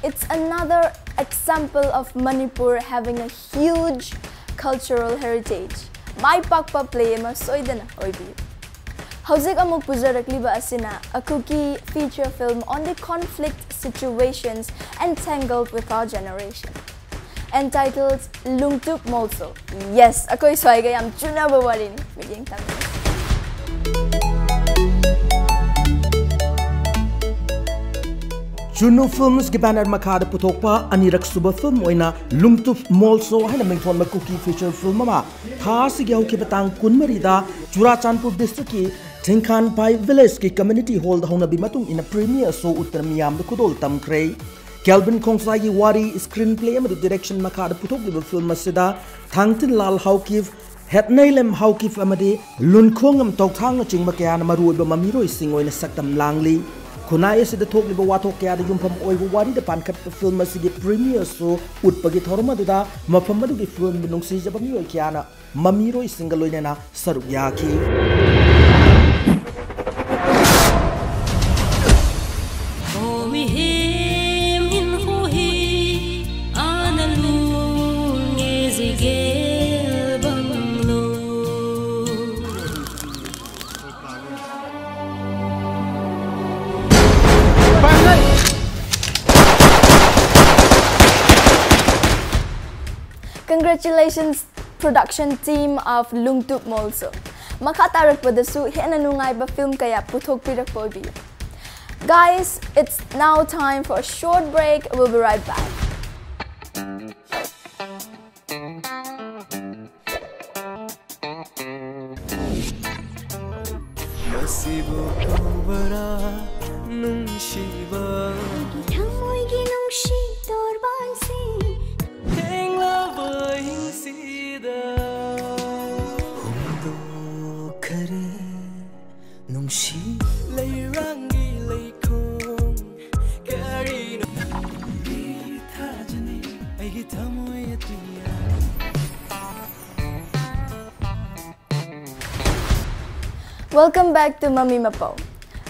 It's another example of Manipur having a huge cultural heritage. ꯃꯥꯏ ꯄꯥꯛꯄ ꯄ꯭ꯂꯦ ꯑꯃ ꯁꯣꯏꯗꯅ ꯑꯣꯏꯕꯤꯌꯨ꯫ ꯍꯧꯖꯤꯛ ꯑꯃꯨꯛ ꯄꯨꯖꯔꯛꯂꯤꯕ ꯑꯁꯤꯅ a Kuki feature film on the conflict situations entangled with our generation, entitled Lungtup Molso. Yes, ꯑꯩꯈꯣꯏ ꯁ꯭ꯋꯥꯏꯒ ꯌꯥꯝ ꯆꯨꯅꯕ ꯋꯥꯔꯤꯅꯤ꯫ ꯃꯤꯠꯌꯦꯡ ꯇꯝꯕꯤꯌꯨ꯫ ꯆꯨꯅꯨ ꯐꯤꯜꯝꯁꯀꯤ ꯕꯦꯅꯔ ꯃꯈꯥꯗ ꯄꯨꯊꯣꯛꯄ ꯑꯅꯤꯔꯛ ꯁꯨꯕ ꯐꯤꯜꯝ ꯑꯣꯏꯅ ꯂꯨꯡꯇꯨꯞ ꯃꯣꯜꯁꯣ ꯍꯥꯏꯅ ꯃꯤꯡꯊꯣꯟꯕ ꯀꯨꯀꯤ ꯐꯤꯆꯔ ꯐꯤꯜꯝ ꯑꯃ ꯊꯥ ꯑꯁꯤꯒꯤ ꯍꯧꯈꯤꯕ ꯇꯥꯡ ꯀꯨꯟꯃꯔꯤꯗ ꯆꯨꯔꯥꯆꯥꯟꯄꯨꯔ ꯗꯤꯁꯇ꯭ꯔꯤꯛꯀꯤ ꯊꯤꯡꯈꯥꯟꯄꯥꯏ ꯚꯤꯂꯦꯖꯀꯤ ꯀꯝꯃ꯭ꯌꯨꯅꯤꯇꯤ ꯍꯣꯜꯗ ꯍꯧꯅꯕꯤ ꯃꯇꯨꯡ ꯏꯟꯅ ꯄ꯭ꯔꯤꯃꯤꯌꯔ ꯁꯣ ꯎꯠꯇꯨꯅ ꯃꯤꯌꯥꯝꯗ ꯈꯨꯗꯣꯜ ꯇꯝꯈ꯭ꯔꯦ꯫ ꯀꯦꯜꯚꯤꯟ ꯈꯣꯡꯁꯥꯏꯒꯤ ꯋꯥꯔꯤ, ꯁ꯭ꯀ꯭ꯔꯤꯟ ꯄ꯭ꯂꯦ ꯑꯃꯗꯤ ꯗꯤꯔꯦꯛꯁꯟ ꯃꯈꯥꯗ ꯄꯨꯊꯣꯛꯂꯤꯕ ꯐꯤꯜꯝ ꯑꯁꯤꯗ ꯊꯥꯡꯇꯤꯟꯂꯥꯜ ꯍꯥꯎꯀꯤꯞ, ꯍꯦꯠꯅꯩꯂꯦꯝ ꯍꯥꯎꯀꯤꯞ ꯑꯃꯗꯤ ꯂꯨꯟꯈꯣꯡꯉꯝ ꯇꯧꯊꯥꯡꯅꯆꯤꯡꯕ ꯀꯌꯥꯅ ꯃꯔꯨꯑꯣꯏꯕ ꯃꯃꯤꯔꯣꯏꯁꯤꯡ ꯑꯣꯏꯅ ꯁꯛꯇꯝ ꯂꯥꯡꯂꯤ꯫ ꯈꯨꯟꯅꯥꯏ ꯑꯁꯤꯗ ꯊꯣꯛꯂꯤꯕ ꯋꯥꯊꯣꯛ ꯀꯌꯥꯗ ꯌꯨꯝꯐꯝ ꯑꯣꯏꯕ ꯋꯥꯔꯤꯗ ꯄꯥꯟꯈꯠꯄ ꯐꯤꯜꯝ ꯑꯁꯤꯒꯤ ꯄ꯭ꯔꯤꯃꯤꯌꯔ ꯁꯣ ꯎꯠꯄꯒꯤ ꯊꯧꯔꯝ ꯑꯗꯨꯗ ꯃꯐꯝ ꯑꯗꯨꯒꯤ ꯐꯤꯜꯝꯕꯨ ꯅꯨꯡꯁꯤꯖꯕ ꯃꯤꯑꯣꯏ ꯀꯌꯥꯅ ꯃꯃꯤꯔꯣꯏꯁꯤꯡꯒ ꯂꯣꯏꯅꯅ ꯁꯔꯨꯛ ꯌꯥꯈꯤ꯫ Congratulations, Production team of Lungtup Molso. ꯃꯈꯥ ꯇꯥꯔꯛꯄꯗꯁꯨ ꯍꯦꯟꯅ ꯅꯨꯡꯉꯥꯏꯕ film ꯀꯌꯥ ꯄꯨꯊꯣꯛꯄꯤꯔꯛꯄ ꯑꯣꯏꯕꯤꯌꯨ꯫ Guys, it's now time for a short break. We'll be right back. ꯃꯁꯤꯕꯨ ꯀꯧꯕꯔꯥ ꯅꯨꯡꯁꯤꯕ? ꯑꯩꯒꯤ ꯊꯃꯣꯏꯒꯤ ꯅꯨꯡꯁꯤ ꯇꯣꯔꯕꯥꯟꯁꯤꯡ꯫ ꯊꯦꯡꯂꯕ ꯑꯍꯤꯡꯁꯤꯗ ꯍꯣꯡꯗꯣꯛꯈꯔꯦ ꯅꯨꯡꯁꯤ꯫ ꯂꯩꯔꯥꯡꯒꯤ ꯂꯩꯈꯣꯡ ꯀꯔꯤꯅꯣ? ꯊꯥꯖꯅꯤ ꯑꯩꯒꯤ ꯊꯃꯣꯏ ꯑꯇꯤꯌꯥ꯫ Welcome back to ꯃꯃꯤ ꯃꯄꯥꯎ꯫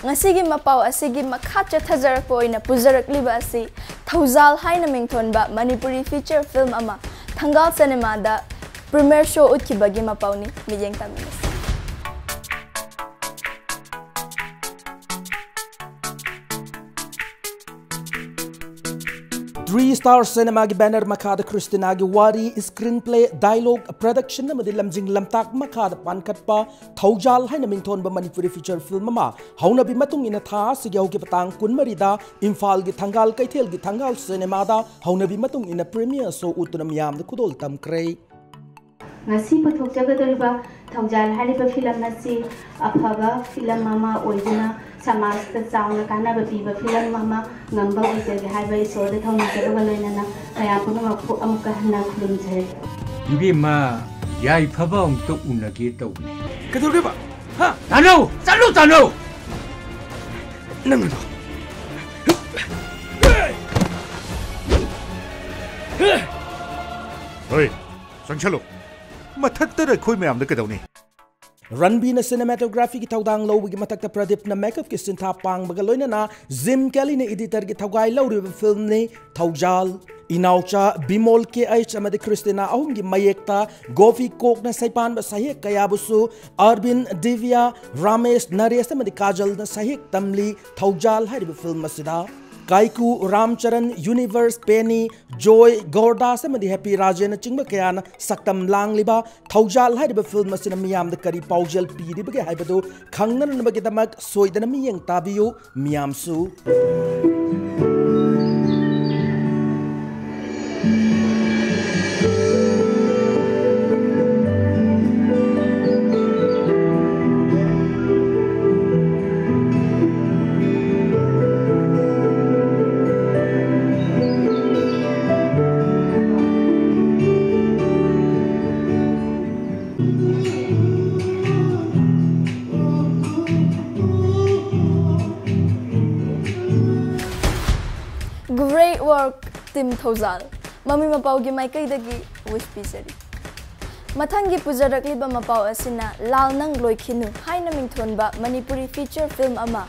ꯉꯁꯤꯒꯤ ꯃꯄꯥꯎ ꯑꯁꯤꯒꯤ ꯃꯈꯥ ꯆꯠꯊꯖꯔꯛꯄ ꯑꯣꯏꯅ ꯄꯨꯖꯔꯛꯂꯤꯕ ꯑꯁꯤ ꯊꯧꯖꯥꯜ ꯍꯥꯏꯅ ꯃꯤꯡꯊꯣꯟꯕ ꯃꯅꯤꯄꯨꯔꯤ feature film ꯑꯃ ꯊꯪꯒꯥꯜ ꯁꯤꯅꯦꯃꯥꯗ premiere show ꯎꯠꯈꯤꯕꯒꯤ ꯃꯄꯥꯎꯅꯤ꯫ ꯃꯤꯠꯌꯦꯡ ꯇꯝꯃꯤꯟꯅꯁꯤ꯫ ꯇ꯭ꯔꯤ ꯁ꯭ꯇꯥꯔ ꯁꯤꯅꯦꯃꯥꯒꯤ banner ꯃꯈꯥꯗ ꯈ꯭ꯔꯤꯁꯇꯤꯅꯥꯒꯤ ꯋꯥꯔꯤ, screenplay, dialogue, production ꯑꯃꯗꯤ ꯂꯝꯖꯤꯡ ꯂꯝꯇꯥꯛ ꯃꯈꯥꯗ ꯄꯥꯟꯈꯠꯄ ꯊꯧꯖꯥꯜ ꯍꯥꯏꯅ ꯃꯤꯡꯊꯣꯟꯕ ꯃꯅꯤꯄꯨꯔꯤ feature film ꯑꯃ ꯍꯧꯅꯕꯤ ꯃꯇꯨꯡ ꯏꯟꯅ ꯊꯥ ꯑꯁꯤꯒꯤ ꯍꯧꯈꯤꯕ ꯇꯥꯡ ꯀꯨꯟꯃꯔꯤꯗ ꯏꯝꯐꯥꯜꯒꯤ ꯊꯪꯒꯥꯜ ꯀꯩꯊꯦꯜꯒꯤ ꯊꯪꯒꯥꯜ ꯁꯤꯅꯦꯃꯥꯗ ꯍꯧꯅꯕꯤ ꯃꯇꯨꯡ ꯏꯟꯅ premiere show ꯎꯠꯇꯨꯅ ꯃꯤꯌꯥꯝꯗ ꯈꯨꯗꯣꯜ ꯇꯝꯈ꯭ꯔꯦ꯫ ꯉꯁꯤ ꯄꯨꯊꯣꯛꯆꯒꯗꯧꯔꯤꯕ ꯊꯧꯖꯥꯜ ꯍꯥꯏꯔꯤꯕ film ꯑꯁꯤ ꯑꯐꯕ film ꯑꯃ ꯑꯣꯏꯗꯨꯅ ꯁꯃꯥꯖꯇ ꯆꯥꯎꯅ ꯀꯥꯟꯅꯕ ꯄꯤꯕ film ꯑꯃ ꯉꯝꯕ ꯑꯣꯏꯖꯒꯦ ꯍꯥꯏꯕ ꯏꯁꯣꯔꯗ ꯊꯧꯅꯤꯖꯕꯒ ꯂꯣꯏꯅꯅ ꯃꯌꯥꯝ ꯄꯨꯝꯅꯃꯛꯄꯨ ꯑꯃꯨꯛꯀ ꯍꯟꯅ ꯈꯨꯔꯨꯝꯖꯔꯤ꯫ ꯏꯕꯦꯝꯃ, ꯌꯥꯏꯐꯕ ꯑꯃꯨꯛꯇ ꯎꯅꯒꯦ ꯇꯧꯕꯅꯤ꯫ ꯀꯩꯗꯧꯔꯒꯦꯕ? ꯍꯥ? ꯇꯥꯅꯧ! ꯆꯠꯂꯨ, ꯇꯥꯅꯧ! ꯅꯪ ꯑꯗꯣ꯫ ꯍꯣꯏ, ꯆꯪꯁꯜꯂꯨ꯫ ꯃꯊꯛꯇ ꯑꯩꯈꯣꯏ ꯃꯌꯥꯝꯗ ꯀꯩꯗꯧꯅꯤ? ꯔꯟꯕꯤꯅ cinematographyꯒꯤ ꯊꯧꯗꯥꯡ ꯂꯧꯕꯒꯤ ꯃꯊꯛꯇ ꯄ꯭ꯔꯗꯤꯞꯅ makeupꯀꯤ ꯁꯤꯟꯊꯥ ꯄꯥꯡꯕꯒ ꯂꯣꯏꯅꯅ ꯖꯤꯝ ꯀꯦꯂꯤꯅ editorꯒꯤ ꯊꯧꯒꯥꯏ ꯂꯧꯔꯤꯕ filmꯅꯤ ꯊꯧꯖꯥꯜ꯫ ꯏꯅꯥꯎꯆꯥ ꯕꯤꯃꯣꯜ ꯀꯦ ꯑꯩꯆ ꯑꯃꯗꯤ ꯈ꯭ꯔꯤꯁꯇꯤꯅꯥ ꯑꯍꯨꯝꯒꯤ ꯃꯌꯦꯛꯇ ꯒꯣꯐꯤ ꯀꯣꯛꯅ ꯁꯩꯄꯥꯟꯕ ꯁꯩꯍꯦꯛ ꯀꯌꯥꯕꯨꯁꯨ ꯑꯔꯕꯤꯟ, ꯗꯤꯕꯤꯌꯥ, ꯔꯥꯃꯦꯁ, ꯅꯔꯦꯁ ꯑꯃꯗꯤ ꯀꯥꯖꯜꯅ ꯁꯩꯍꯦꯛ ꯇꯝꯂꯤ ꯊꯧꯖꯥꯜ ꯍꯥꯏꯔꯤꯕ film ꯑꯁꯤꯗ꯫ ꯀꯥꯏꯀꯨ, ꯔꯥꯝꯆꯔꯟ, ꯌꯨꯅꯤꯚꯔꯁ, ꯄꯦꯅꯤ, ꯖꯣꯏ, ꯒꯣꯔꯗꯥꯁ ꯑꯃꯗꯤ ꯍꯦꯄꯤ ꯔꯥꯖꯦꯟꯅꯆꯤꯡꯕ ꯀꯌꯥꯅ ꯁꯛꯇꯝ ꯂꯥꯡꯂꯤꯕ ꯊꯧꯖꯥꯜ ꯍꯥꯏꯔꯤꯕ ꯐꯤꯂꯝ ꯑꯁꯤꯅ ꯃꯤꯌꯥꯝꯗ ꯀꯔꯤ ꯄꯥꯎꯖꯦꯜ ꯄꯤꯔꯤꯕꯒꯦ ꯍꯥꯏꯕꯗꯨ ꯈꯪꯅꯅꯕꯒꯤꯗꯃꯛ ꯁꯣꯏꯗꯅ ꯃꯤꯠꯌꯦꯡ ꯇꯥꯕꯤꯌꯨ꯫ ꯃꯤꯌꯥꯝꯁꯨ Great work, Team Thoujal. ꯃꯃꯤ ꯃꯄꯥꯎꯒꯤ ꯃꯥꯏꯀꯩꯗꯒꯤ wish ꯄꯤꯖꯔꯤ꯫ ꯃꯊꯪꯒꯤ ꯄꯨꯖꯔꯛꯂꯤꯕ ꯃꯄꯥꯎ ꯑꯁꯤꯅ ꯂꯥꯜ ꯅꯪ ꯂꯣꯏꯈꯤꯅꯨ ꯍꯥꯏꯅ ꯃꯤꯡꯊꯣꯟꯕ ꯃꯅꯤꯄꯨꯔꯤ feature film ꯑꯃ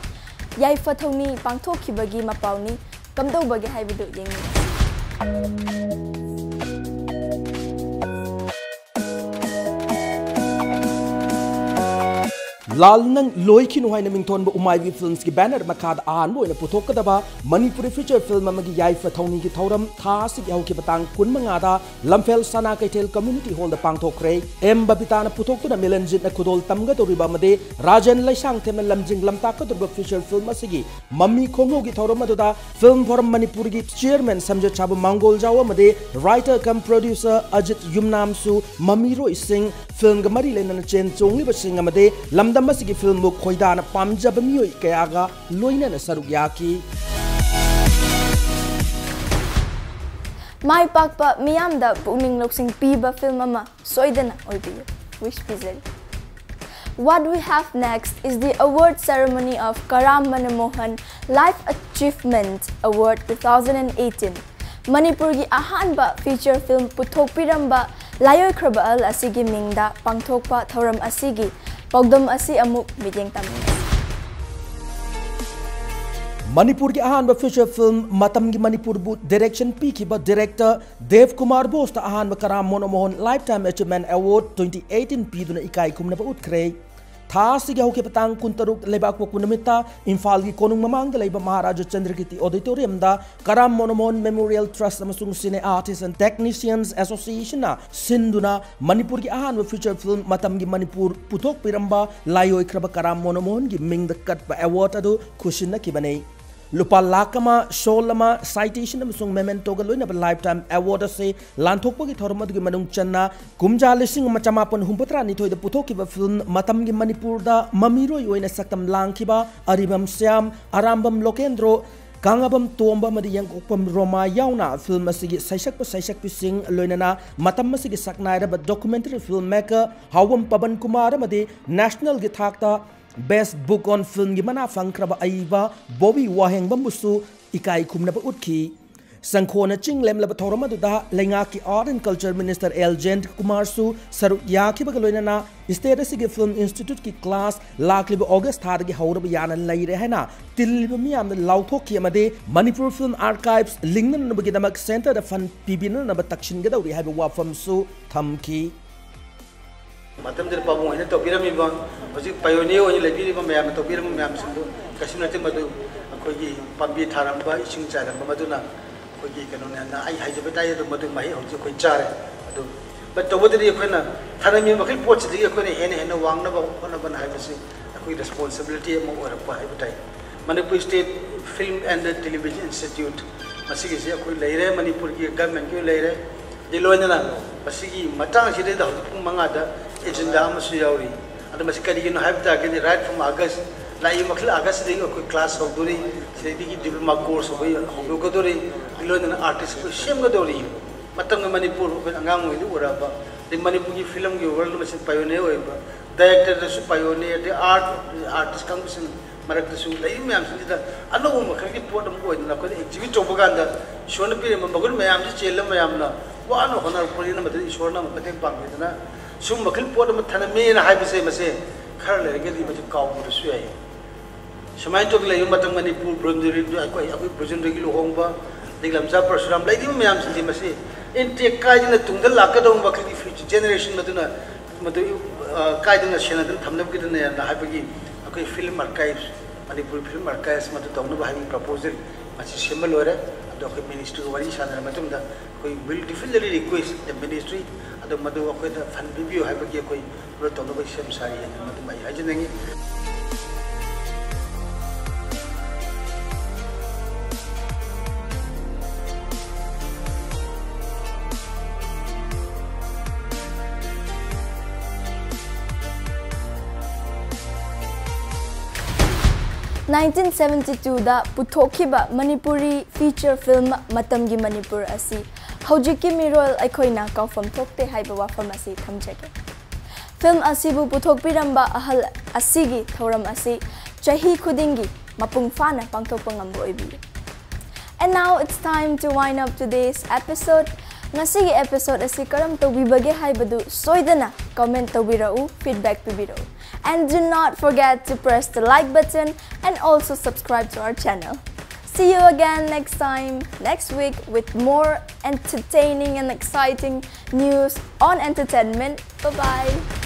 ꯌꯥꯏꯐ ꯊꯧꯅꯤ ꯄꯥꯡꯊꯣꯛꯈꯤꯕꯒꯤ ꯃꯄꯥꯎꯅꯤ꯫ ꯀꯝꯗꯧꯕꯒꯦ ꯍꯥꯏꯕꯗꯨ ꯌꯦꯡꯃꯤꯟꯅꯁꯤ꯫ ꯂꯥꯜ ꯅꯪ ꯂꯣꯏꯈꯤꯅꯨ ꯍꯥꯏꯅ ꯃꯤꯡꯊꯣꯟꯕ ꯎꯃꯥꯏꯕꯤ Filmsꯀꯤ banner ꯃꯈꯥꯗ ꯑꯍꯥꯟꯕ ꯑꯣꯏꯅ ꯄꯨꯊꯣꯛꯀꯗꯕ ꯃꯅꯤꯄꯨꯔꯤ feature film ꯑꯃꯒꯤ ꯌꯥꯏꯐ ꯊꯧꯅꯤꯒꯤ ꯊꯧꯔꯝ ꯊꯥ ꯑꯁꯤꯒꯤ ꯍꯧꯈꯤꯕ ꯇꯥꯡ ꯀꯨꯟꯃꯉꯥꯗ ꯂꯝꯐꯦꯜ ꯁꯅꯥ ꯀꯩꯊꯦꯜ community hallꯗ ꯄꯥꯡꯊꯣꯛꯈ꯭ꯔꯦ꯫ ꯑꯦꯝ ꯕꯕꯤꯇꯥꯅ ꯄꯨꯊꯣꯛꯇꯨꯅ ꯃꯤꯂꯟꯖꯤꯠꯅ ꯈꯨꯗꯣꯜ ꯇꯝꯒꯗꯧꯔꯤꯕ ꯑꯃꯗꯤ ꯔꯥꯖꯦꯟ ꯂꯩꯁꯥꯡꯊꯦꯝꯅ ꯂꯝꯖꯤꯡ ꯂꯝꯇꯥꯛꯀꯗꯧꯔꯤꯕ feature film ꯑꯁꯤꯒꯤ ꯃꯃꯤ ꯈꯣꯡꯉꯧꯒꯤ ꯊꯧꯔꯝ ꯑꯗꯨꯗ Film Forum ꯃꯅꯤꯄꯨꯔꯒꯤ chairman ꯁꯝꯖꯦꯠ ꯁꯥꯕꯨ ꯃꯥꯡꯒꯣꯜꯖꯥꯎ ꯑꯃꯗꯤ writer cum producer ꯑꯖꯤꯠ ꯌꯨꯝꯅꯥꯝꯁꯨ ꯃꯃꯤꯔꯣꯏꯁꯤꯡ, filmꯒ ꯃꯔꯤ ꯂꯩꯅꯅ ꯆꯦꯟ ꯆꯣꯡꯂꯤꯕꯁꯤꯡ ꯑꯃꯗꯤ ꯂꯝꯗꯝ ꯑꯁꯤꯒꯤ filmꯕꯨ ꯈꯣꯏꯗꯥꯅ ꯄꯥꯝꯖꯕ ꯃꯤꯑꯣꯏ ꯀꯌꯥꯒ ꯂꯣꯏꯅꯅ ꯁꯔꯨꯛ ꯌꯥꯈꯤ꯫ ꯃꯥꯏ ꯄꯥꯛꯄ ꯃꯤꯌꯥꯝꯗ ꯄꯨꯛꯅꯤꯡ ꯂꯧꯁꯤꯡ ꯄꯤꯕ film ꯑꯃ ꯁꯣꯏꯗꯅ ꯑꯣꯏꯕꯤꯌꯨ꯫ Wish ꯄꯤꯖꯔꯤ꯫ What we have next is the award ceremony of Karam Manomohan Life Achievement Award two thousand and eighteen꯫ ꯃꯅꯤꯄꯨꯔꯒꯤ ꯑꯍꯥꯟꯕ feature film ꯄꯨꯊꯣꯛꯄꯤꯔꯝꯕ ꯂꯥꯏꯑꯣꯏꯈ꯭ꯔꯕ ꯑꯍꯜ ꯑꯁꯤꯒꯤ ꯃꯤꯡꯗ ꯄꯥꯡꯊꯣꯛꯄ ꯊꯧꯔꯝ ꯑꯁꯤꯒꯤ ꯄꯥꯎꯗꯝ ꯑꯁꯤ ꯑꯃꯨꯛ ꯃꯤꯠꯌꯦꯡ ꯇꯥꯃꯤꯟꯅꯁꯤ꯫ ꯃꯅꯤꯄꯨꯔꯒꯤ ꯑꯍꯥꯟꯕ feature film ꯃꯇꯝꯒꯤ ꯃꯅꯤꯄꯨꯔꯕꯨ direction ꯄꯤꯈꯤꯕ director ꯗꯦꯕ ꯀꯨꯃꯥꯔ ꯕꯣꯁꯇ ꯑꯍꯥꯟꯕ ꯀꯔꯥꯝ Monomohan Lifetime Achievement Award twenty eighteen ꯄꯤꯗꯨꯅ ꯏꯀꯥꯏ ꯈꯨꯝꯅꯕ ꯎꯠꯈ꯭ꯔꯦ꯫ ꯊꯥ ꯑꯁꯤꯒꯤ ꯍꯧꯈꯤꯕ ꯇꯥꯡ ꯀꯨꯟꯇꯔꯨꯛ ꯂꯩꯕꯥꯛꯄꯣꯛꯄ ꯅꯨꯃꯤꯠꯇ ꯏꯝꯐꯥꯜꯒꯤ ꯀꯣꯅꯨꯡ ꯃꯃꯥꯡꯗ ꯂꯩꯕ ꯃꯍꯥꯔꯥꯖꯥ ꯆꯟꯗ꯭ꯔꯀꯤꯔꯇꯤ ꯑꯣꯗꯤꯇꯣꯔꯤꯌꯝꯗ ꯀꯔꯥꯝ ꯃꯣꯅꯣꯃꯣꯍꯟ ꯃꯦꯃꯣꯔꯤꯌꯦꯜ ꯇ꯭ꯔꯁꯠ ꯑꯃꯁꯨꯡ ꯁꯤꯅꯦ ꯑꯥꯔꯇꯤꯁ ꯑꯦꯟ ꯇꯦꯛꯅꯤꯁꯤꯌꯟꯁ ꯑꯦꯁꯣꯁꯤꯌꯦꯁꯟꯅ ꯁꯤꯟꯗꯨꯅ ꯃꯅꯤꯄꯨꯔꯒꯤ ꯑꯍꯥꯟꯕ ꯐꯤꯆꯔ ꯐꯤꯜꯝ ꯃꯇꯝꯒꯤ ꯃꯅꯤꯄꯨꯔ ꯄꯨꯊꯣꯛꯄꯤꯔꯝꯕ ꯂꯥꯏꯑꯣꯏꯈ꯭ꯔꯕ ꯀꯔꯥꯝ ꯃꯣꯅꯣꯃꯣꯍꯟꯒꯤ ꯃꯤꯡꯗ ꯀꯠꯄ ꯑꯦꯋꯥꯔꯗ ꯑꯗꯨ ꯈꯨꯠꯁꯤꯟꯅꯈꯤꯕꯅꯤ꯫ ꯂꯨꯄꯥ ꯂꯥꯈ ꯑꯃ, ꯁꯣꯜ ꯑꯃ, ꯁꯥꯏꯇꯦꯁꯟ ꯑꯃꯁꯨꯡ ꯃꯦꯃꯦꯟꯇꯣꯒ ꯂꯣꯏꯅꯕ ꯂꯥꯏꯐ ꯇꯥꯏꯝ ꯑꯦꯋꯥꯔꯗ ꯑꯁꯤ ꯂꯥꯟꯊꯣꯛꯄꯒꯤ ꯊꯧꯔꯝ ꯑꯗꯨꯒꯤ ꯃꯅꯨꯡ ꯆꯟꯅ ꯀꯨꯝꯖꯥ ꯂꯤꯁꯤꯡ ꯑꯃ ꯆꯃꯥꯄꯟ ꯍꯨꯝꯐꯨꯇꯔꯥꯅꯤꯊꯣꯏꯗ ꯄꯨꯊꯣꯛꯈꯤꯕ ꯐꯤꯜꯝ ꯃꯇꯝꯒꯤ ꯃꯅꯤꯄꯨꯔꯗ ꯃꯃꯤꯔꯣꯏ ꯑꯣꯏꯅ ꯁꯛꯇꯝ ꯂꯥꯡꯈꯤꯕ ꯑꯔꯤꯕꯝ ꯁ꯭ꯌꯥꯝ, ꯑꯔꯥꯝꯕꯝ ꯂꯣꯀꯦꯟꯗ꯭ꯔꯣ, ꯀꯥꯡꯉꯕꯝ ꯇꯣꯝꯕ ꯑꯃꯗꯤ ꯌꯦꯡꯀꯣꯛꯄꯝ ꯔꯣꯃꯥ ꯌꯥꯎꯅ ꯐꯤꯜꯝ ꯑꯁꯤꯒꯤ ꯁꯩꯁꯛꯄ ꯁꯩꯁꯛꯄꯤꯁꯤꯡ ꯂꯣꯏꯅꯅ ꯃꯇꯝ ꯑꯁꯤꯒꯤ ꯁꯛꯅꯥꯏꯔꯕ documentary film maker ꯍꯥꯎꯕꯝ Paban Kumar ꯑꯃꯗꯤ ꯅꯦꯁꯅꯦꯜꯒꯤ ꯊꯥꯛꯇ ꯕꯦꯁ ꯕꯨꯛ ꯑꯣꯟ ꯐꯤꯜꯝꯒꯤ ꯃꯅꯥ ꯐꯪꯈ꯭ꯔꯕ ꯑꯏꯕ ꯕꯣꯕꯤ ꯋꯥꯍꯦꯡꯕꯝꯕꯨꯁꯨ ꯏꯀꯥꯏ ꯈꯨꯝꯅꯕ ꯎꯠꯈꯤ꯫ ꯁꯪꯈꯣꯅ ꯆꯤꯡ ꯂꯦꯝꯂꯕ ꯊꯧꯔꯝ ꯑꯗꯨꯗ ꯂꯩꯉꯥꯛꯀꯤ art and culture minister L Jayanta ꯀꯨꯃꯥꯔꯁꯨ ꯁꯔꯨꯛ ꯌꯥꯈꯤꯕꯒ ꯂꯣꯏꯅꯅ ꯁ꯭ꯇꯦꯠ ꯑꯁꯤꯒꯤ ꯐꯤꯜꯝ ꯏꯟꯁꯇꯤꯇ꯭ꯌꯨꯠꯀꯤ ꯀ꯭ꯂꯥꯁ ꯂꯥꯛꯂꯤꯕ ꯑꯣꯒꯁ ꯊꯥꯗꯒꯤ ꯍꯧꯔꯕ ꯌꯥꯅ ꯂꯩꯔꯦ ꯍꯥꯏꯅ ꯇꯤꯜꯂꯤꯕ ꯃꯤꯌꯥꯝꯗ ꯂꯥꯎꯊꯣꯛꯈꯤ ꯑꯃꯗꯤ ꯃꯅꯤꯄꯨꯔ ꯐꯤꯜꯝ ꯑꯥꯔꯀꯥꯏꯚꯁ ꯂꯤꯡꯅꯅꯕꯒꯤꯗꯃꯛ ꯁꯦꯟꯇꯔꯗ ꯐꯟ ꯄꯤꯕꯤꯅꯅꯕ ꯇꯛꯁꯤꯟꯒꯗꯧꯔꯤ ꯍꯥꯏꯕ ꯋꯥꯐꯝꯁꯨ ꯊꯝꯈꯤ꯫ ꯃꯇꯝꯗꯨꯗ ꯄꯥꯕꯨꯡ ꯍꯣꯏꯅ ꯇꯧꯕꯤꯔꯝꯃꯤꯕ, ꯍꯧꯖꯤꯛ ꯄꯥꯏꯑꯣꯅꯤꯌꯔ ꯑꯣꯏꯅ ꯂꯩꯕꯤꯔꯤꯕ ꯃꯌꯥꯝꯅ ꯇꯧꯕꯤꯔꯝꯕ ꯃꯌꯥꯝꯁꯤꯡꯗꯨ ꯀꯩꯁꯨ ꯅꯠꯇꯦ꯫ ꯃꯗꯨ ꯑꯩꯈꯣꯏꯒꯤ ꯄꯥꯝꯕꯤ ꯊꯥꯔꯝꯕ, ꯏꯁꯤꯡ ꯆꯥꯏꯔꯝꯕ, ꯃꯗꯨꯅ ꯑꯩꯈꯣꯏꯒꯤ ꯀꯩꯅꯣꯅꯦꯅ ꯑꯩ ꯍꯥꯏꯖꯕ ꯇꯥꯏ꯫ ꯑꯗꯨ ꯃꯗꯨ ꯃꯍꯩ ꯍꯧꯖꯤꯛ ꯑꯩꯈꯣꯏ ꯆꯥꯔꯦ꯫ ꯑꯗꯨ but ꯇꯧꯕꯗꯗꯤ ꯑꯩꯈꯣꯏꯅ ꯊꯥꯅꯃꯤ ꯃꯈꯩ ꯄꯣꯠꯁꯤꯗꯒꯤ ꯑꯩꯈꯣꯏꯅ ꯍꯦꯟꯅ ꯍꯦꯟꯅ ꯋꯥꯡꯅꯕ ꯍꯣꯠꯅꯕꯅ ꯍꯥꯏꯕꯁꯤ ꯑꯩꯈꯣꯏ ꯔꯦꯁꯄꯣꯟꯁꯤꯕꯤꯂꯤꯇꯤ ꯑꯃ ꯑꯣꯏꯔꯛꯄ ꯍꯥꯏꯕ ꯇꯥꯏ꯫ Manipur state film and television institute, ꯃꯁꯤꯒꯤꯁꯤ ꯑꯩꯈꯣꯏ ꯂꯩꯔꯦ, ꯃꯅꯤꯄꯨꯔꯒꯤ ꯒꯚꯔꯟꯃꯦꯟꯠꯀꯤ ꯂꯩꯔꯦ꯫ ꯑꯗꯩ ꯂꯣꯏꯅꯅ ꯃꯁꯤꯒꯤ ꯃꯇꯥꯡꯁꯤꯗꯩꯗ ꯍꯧꯖꯤꯛ ꯄꯨꯡ ꯃꯉꯥꯗ ꯑꯦꯖꯦꯟꯗꯥ ꯑꯃꯁꯨ ꯌꯥꯎꯔꯤ꯫ ꯑꯗꯣ ꯃꯁꯤ ꯀꯔꯤꯒꯤꯅꯣ ꯍꯥꯏꯕ ꯇꯥꯔꯒꯗꯤ, right from August, ꯂꯥꯛꯏꯕ ꯃꯈꯜ ꯑꯥꯒꯁꯁꯤꯗꯒꯤ ꯑꯩꯈꯣꯏ ꯀ꯭ꯂꯥꯁ ꯍꯧꯗꯣꯔꯤ꯫ ꯁꯤꯗꯒꯤ ꯗꯤꯄ꯭ꯂꯣꯃꯥ ꯀꯣꯔꯁ ꯑꯩꯈꯣꯏ ꯍꯧꯗꯣꯛꯀꯗꯧꯔꯤ꯫ ꯑꯗꯩ ꯂꯣꯏꯅꯅ ꯑꯥꯔꯇꯤꯁ ꯑꯩꯈꯣꯏ ꯁꯦꯝꯒꯗꯧꯔꯤ꯫ ꯃꯇꯝꯒꯤ ꯃꯅꯤꯄꯨꯔ ꯑꯩꯈꯣꯏ ꯑꯉꯥꯡ ꯑꯣꯏꯗꯤ ꯎꯔꯛꯑꯕ, ꯑꯗꯩ ꯃꯅꯤꯄꯨꯔꯒꯤ ꯐꯤꯂꯝꯒꯤ ꯋꯥꯔꯜꯗ ꯃꯁꯤ ꯄꯥꯏꯑꯣꯅꯤꯌꯔ ꯑꯣꯏꯕ, ꯗꯥꯏꯔꯦꯛꯇꯔꯗꯁꯨ ꯄꯥꯏꯑꯣꯅꯤꯌꯔ, ꯑꯗꯩ ꯑꯥꯔꯠ, ꯑꯥꯔꯇꯤꯁ ꯀꯥꯡꯕꯨꯁꯤꯡ ꯃꯔꯛꯇꯁꯨ ꯂꯩꯔꯤꯕ ꯃꯌꯥꯝꯁꯤꯡꯁꯤꯗ ꯑꯅꯧꯕ ꯃꯈꯜꯒꯤ ꯄꯣꯠ ꯑꯃ ꯑꯣꯏꯗꯅ ꯑꯩꯈꯣꯏꯅ ꯑꯦꯛꯖꯤꯕꯤꯠ ꯇꯧꯕ ꯀꯥꯟꯗ ꯏꯁꯣꯔꯅ ꯄꯤꯔꯝꯕ ꯃꯒꯨꯟ ꯃꯌꯥꯝꯁꯤ ꯆꯦꯜꯂ ꯃꯌꯥꯝꯅ ꯋꯥꯅ ꯍꯣꯠꯅꯔꯛꯄꯅꯤꯅ ꯃꯗꯨꯗ ꯏꯁꯣꯔꯅ ꯑꯃꯨꯛ ꯃꯇꯦꯡ ꯄꯥꯡꯕꯤꯗꯅ ꯁꯤꯒꯨꯝꯕ ꯃꯈꯜ ꯄꯣꯠ ꯑꯃ ꯊꯅꯝꯃꯦꯅ ꯍꯥꯏꯕꯁꯦ ꯃꯁꯦ ꯈꯔ ꯂꯩꯔꯒꯗꯤ ꯃꯁꯤ ꯀꯥꯎꯕꯗꯁꯨ ꯌꯥꯏ꯫ ꯁꯨꯃꯥꯏꯅ ꯇꯧꯗꯅ ꯂꯩꯕ ꯃꯇꯝ ꯃꯅꯤꯄꯨꯔ ꯕ꯭ꯔꯣꯟꯖꯔꯤ ꯑꯩꯈꯣꯏ ꯑꯩꯈꯣꯏ ꯕ꯭ꯔꯣꯟꯖꯔꯤꯒꯤ ꯂꯨꯍꯣꯡꯕ, ꯑꯗꯒꯤ ꯂꯝꯖꯥ ꯄꯔꯁꯨꯔꯥꯝ ꯂꯩꯔꯤꯕ ꯃꯌꯥꯝꯁꯤꯡꯁꯦ ꯃꯁꯤ ꯏꯟꯇꯦꯛ ꯀꯥꯏꯗꯅ ꯇꯨꯡꯗ ꯂꯥꯛꯀꯗꯧꯕ ꯃꯈꯜꯒꯤ ꯐ꯭ꯌꯨꯆꯔ ꯖꯦꯅꯦꯔꯦꯁꯟ ꯑꯗꯨꯅ ꯃꯗꯨ ꯀꯥꯏꯗꯅ ꯁꯦꯟꯅꯗꯨꯅ ꯊꯝꯅꯕꯒꯤꯗꯅꯦꯅ ꯍꯥꯏꯕꯒꯤ ꯑꯩꯈꯣꯏ ꯐꯤꯂꯝ ꯑꯥꯔꯀꯥꯏꯚ, ꯃꯅꯤꯄꯨꯔ ꯐꯤꯂꯝ ꯑꯥꯔꯀꯥꯏꯚꯁ ꯃꯗꯨ ꯇꯧꯅꯕ ꯍꯥꯏꯕꯒꯤ ꯄ꯭ꯔꯄꯣꯖꯦꯜ ꯃꯁꯤ ꯁꯦꯝꯕ ꯂꯣꯏꯔꯦ꯫ ꯑꯗꯣ ꯑꯩꯈꯣꯏ ꯃꯤꯅꯤꯁꯇ꯭ꯔꯤꯒ ꯋꯥꯔꯤ ꯁꯥꯟꯅꯔ ꯃꯇꯨꯡꯗ ꯑꯩꯈꯣꯏ will definitely request the ministry, ꯑꯗꯣ ꯃꯗꯨ ꯑꯩꯈꯣꯏꯗ ꯐꯟ ꯄꯤꯕꯤꯌꯨ ꯍꯥꯏꯕꯒꯤ ꯑꯩꯈꯣꯏ ꯄꯨꯂꯞ ꯇꯧꯅꯕ ꯁꯦꯝ ꯁꯥꯔꯤ ꯍꯥꯏꯅ ꯃꯗꯨꯃ ꯑꯩ ꯍꯥꯏꯖꯅꯤꯡꯉꯤ꯫ Nineteen seventy twoꯗ ꯄꯨꯊꯣꯛꯈꯤꯕ Manipuri feature film ꯃꯇꯝꯒꯤ ꯃꯅꯤꯄꯨꯔ ꯑꯁꯤ ꯍꯧꯖꯤꯛꯀꯤ ꯃꯤꯔꯣꯜ ꯑꯩꯈꯣꯏꯅ ꯀꯥꯎꯐꯝ ꯊꯣꯛꯇꯦ ꯍꯥꯏꯕ ꯋꯥꯐꯝ ꯑꯁꯤ ꯊꯝꯖꯒꯦ꯫ ꯐꯤꯜꯝ ꯑꯁꯤꯕꯨ ꯄꯨꯊꯣꯛꯄꯤꯔꯝꯕ ꯑꯍꯜ ꯑꯁꯤꯒꯤ ꯊꯧꯔꯝ ꯑꯁꯤ ꯆꯍꯤ ꯈꯨꯗꯤꯡꯒꯤ ꯃꯄꯨꯡ ꯐꯥꯅ ꯄꯥꯡꯊꯣꯛꯄ ꯉꯝꯕ ꯑꯣꯏꯕꯤꯌꯨ꯫ And now it's time to wind up today's episode. ꯉꯁꯤꯒꯤ episode ꯑꯁꯤ ꯀꯔꯝ ꯇꯧꯕꯤꯕꯒꯦ ꯍꯥꯏꯕꯗꯨ ꯁꯣꯏꯗꯅ comment ꯇꯧꯕꯤꯔꯛꯎ, feedback ꯄꯤꯕꯤꯔꯛꯎ꯫ And do not forget to press the like button and also subscribe to our channel. See you again next time, next week with more entertaining and exciting news on entertainment. Bye bye.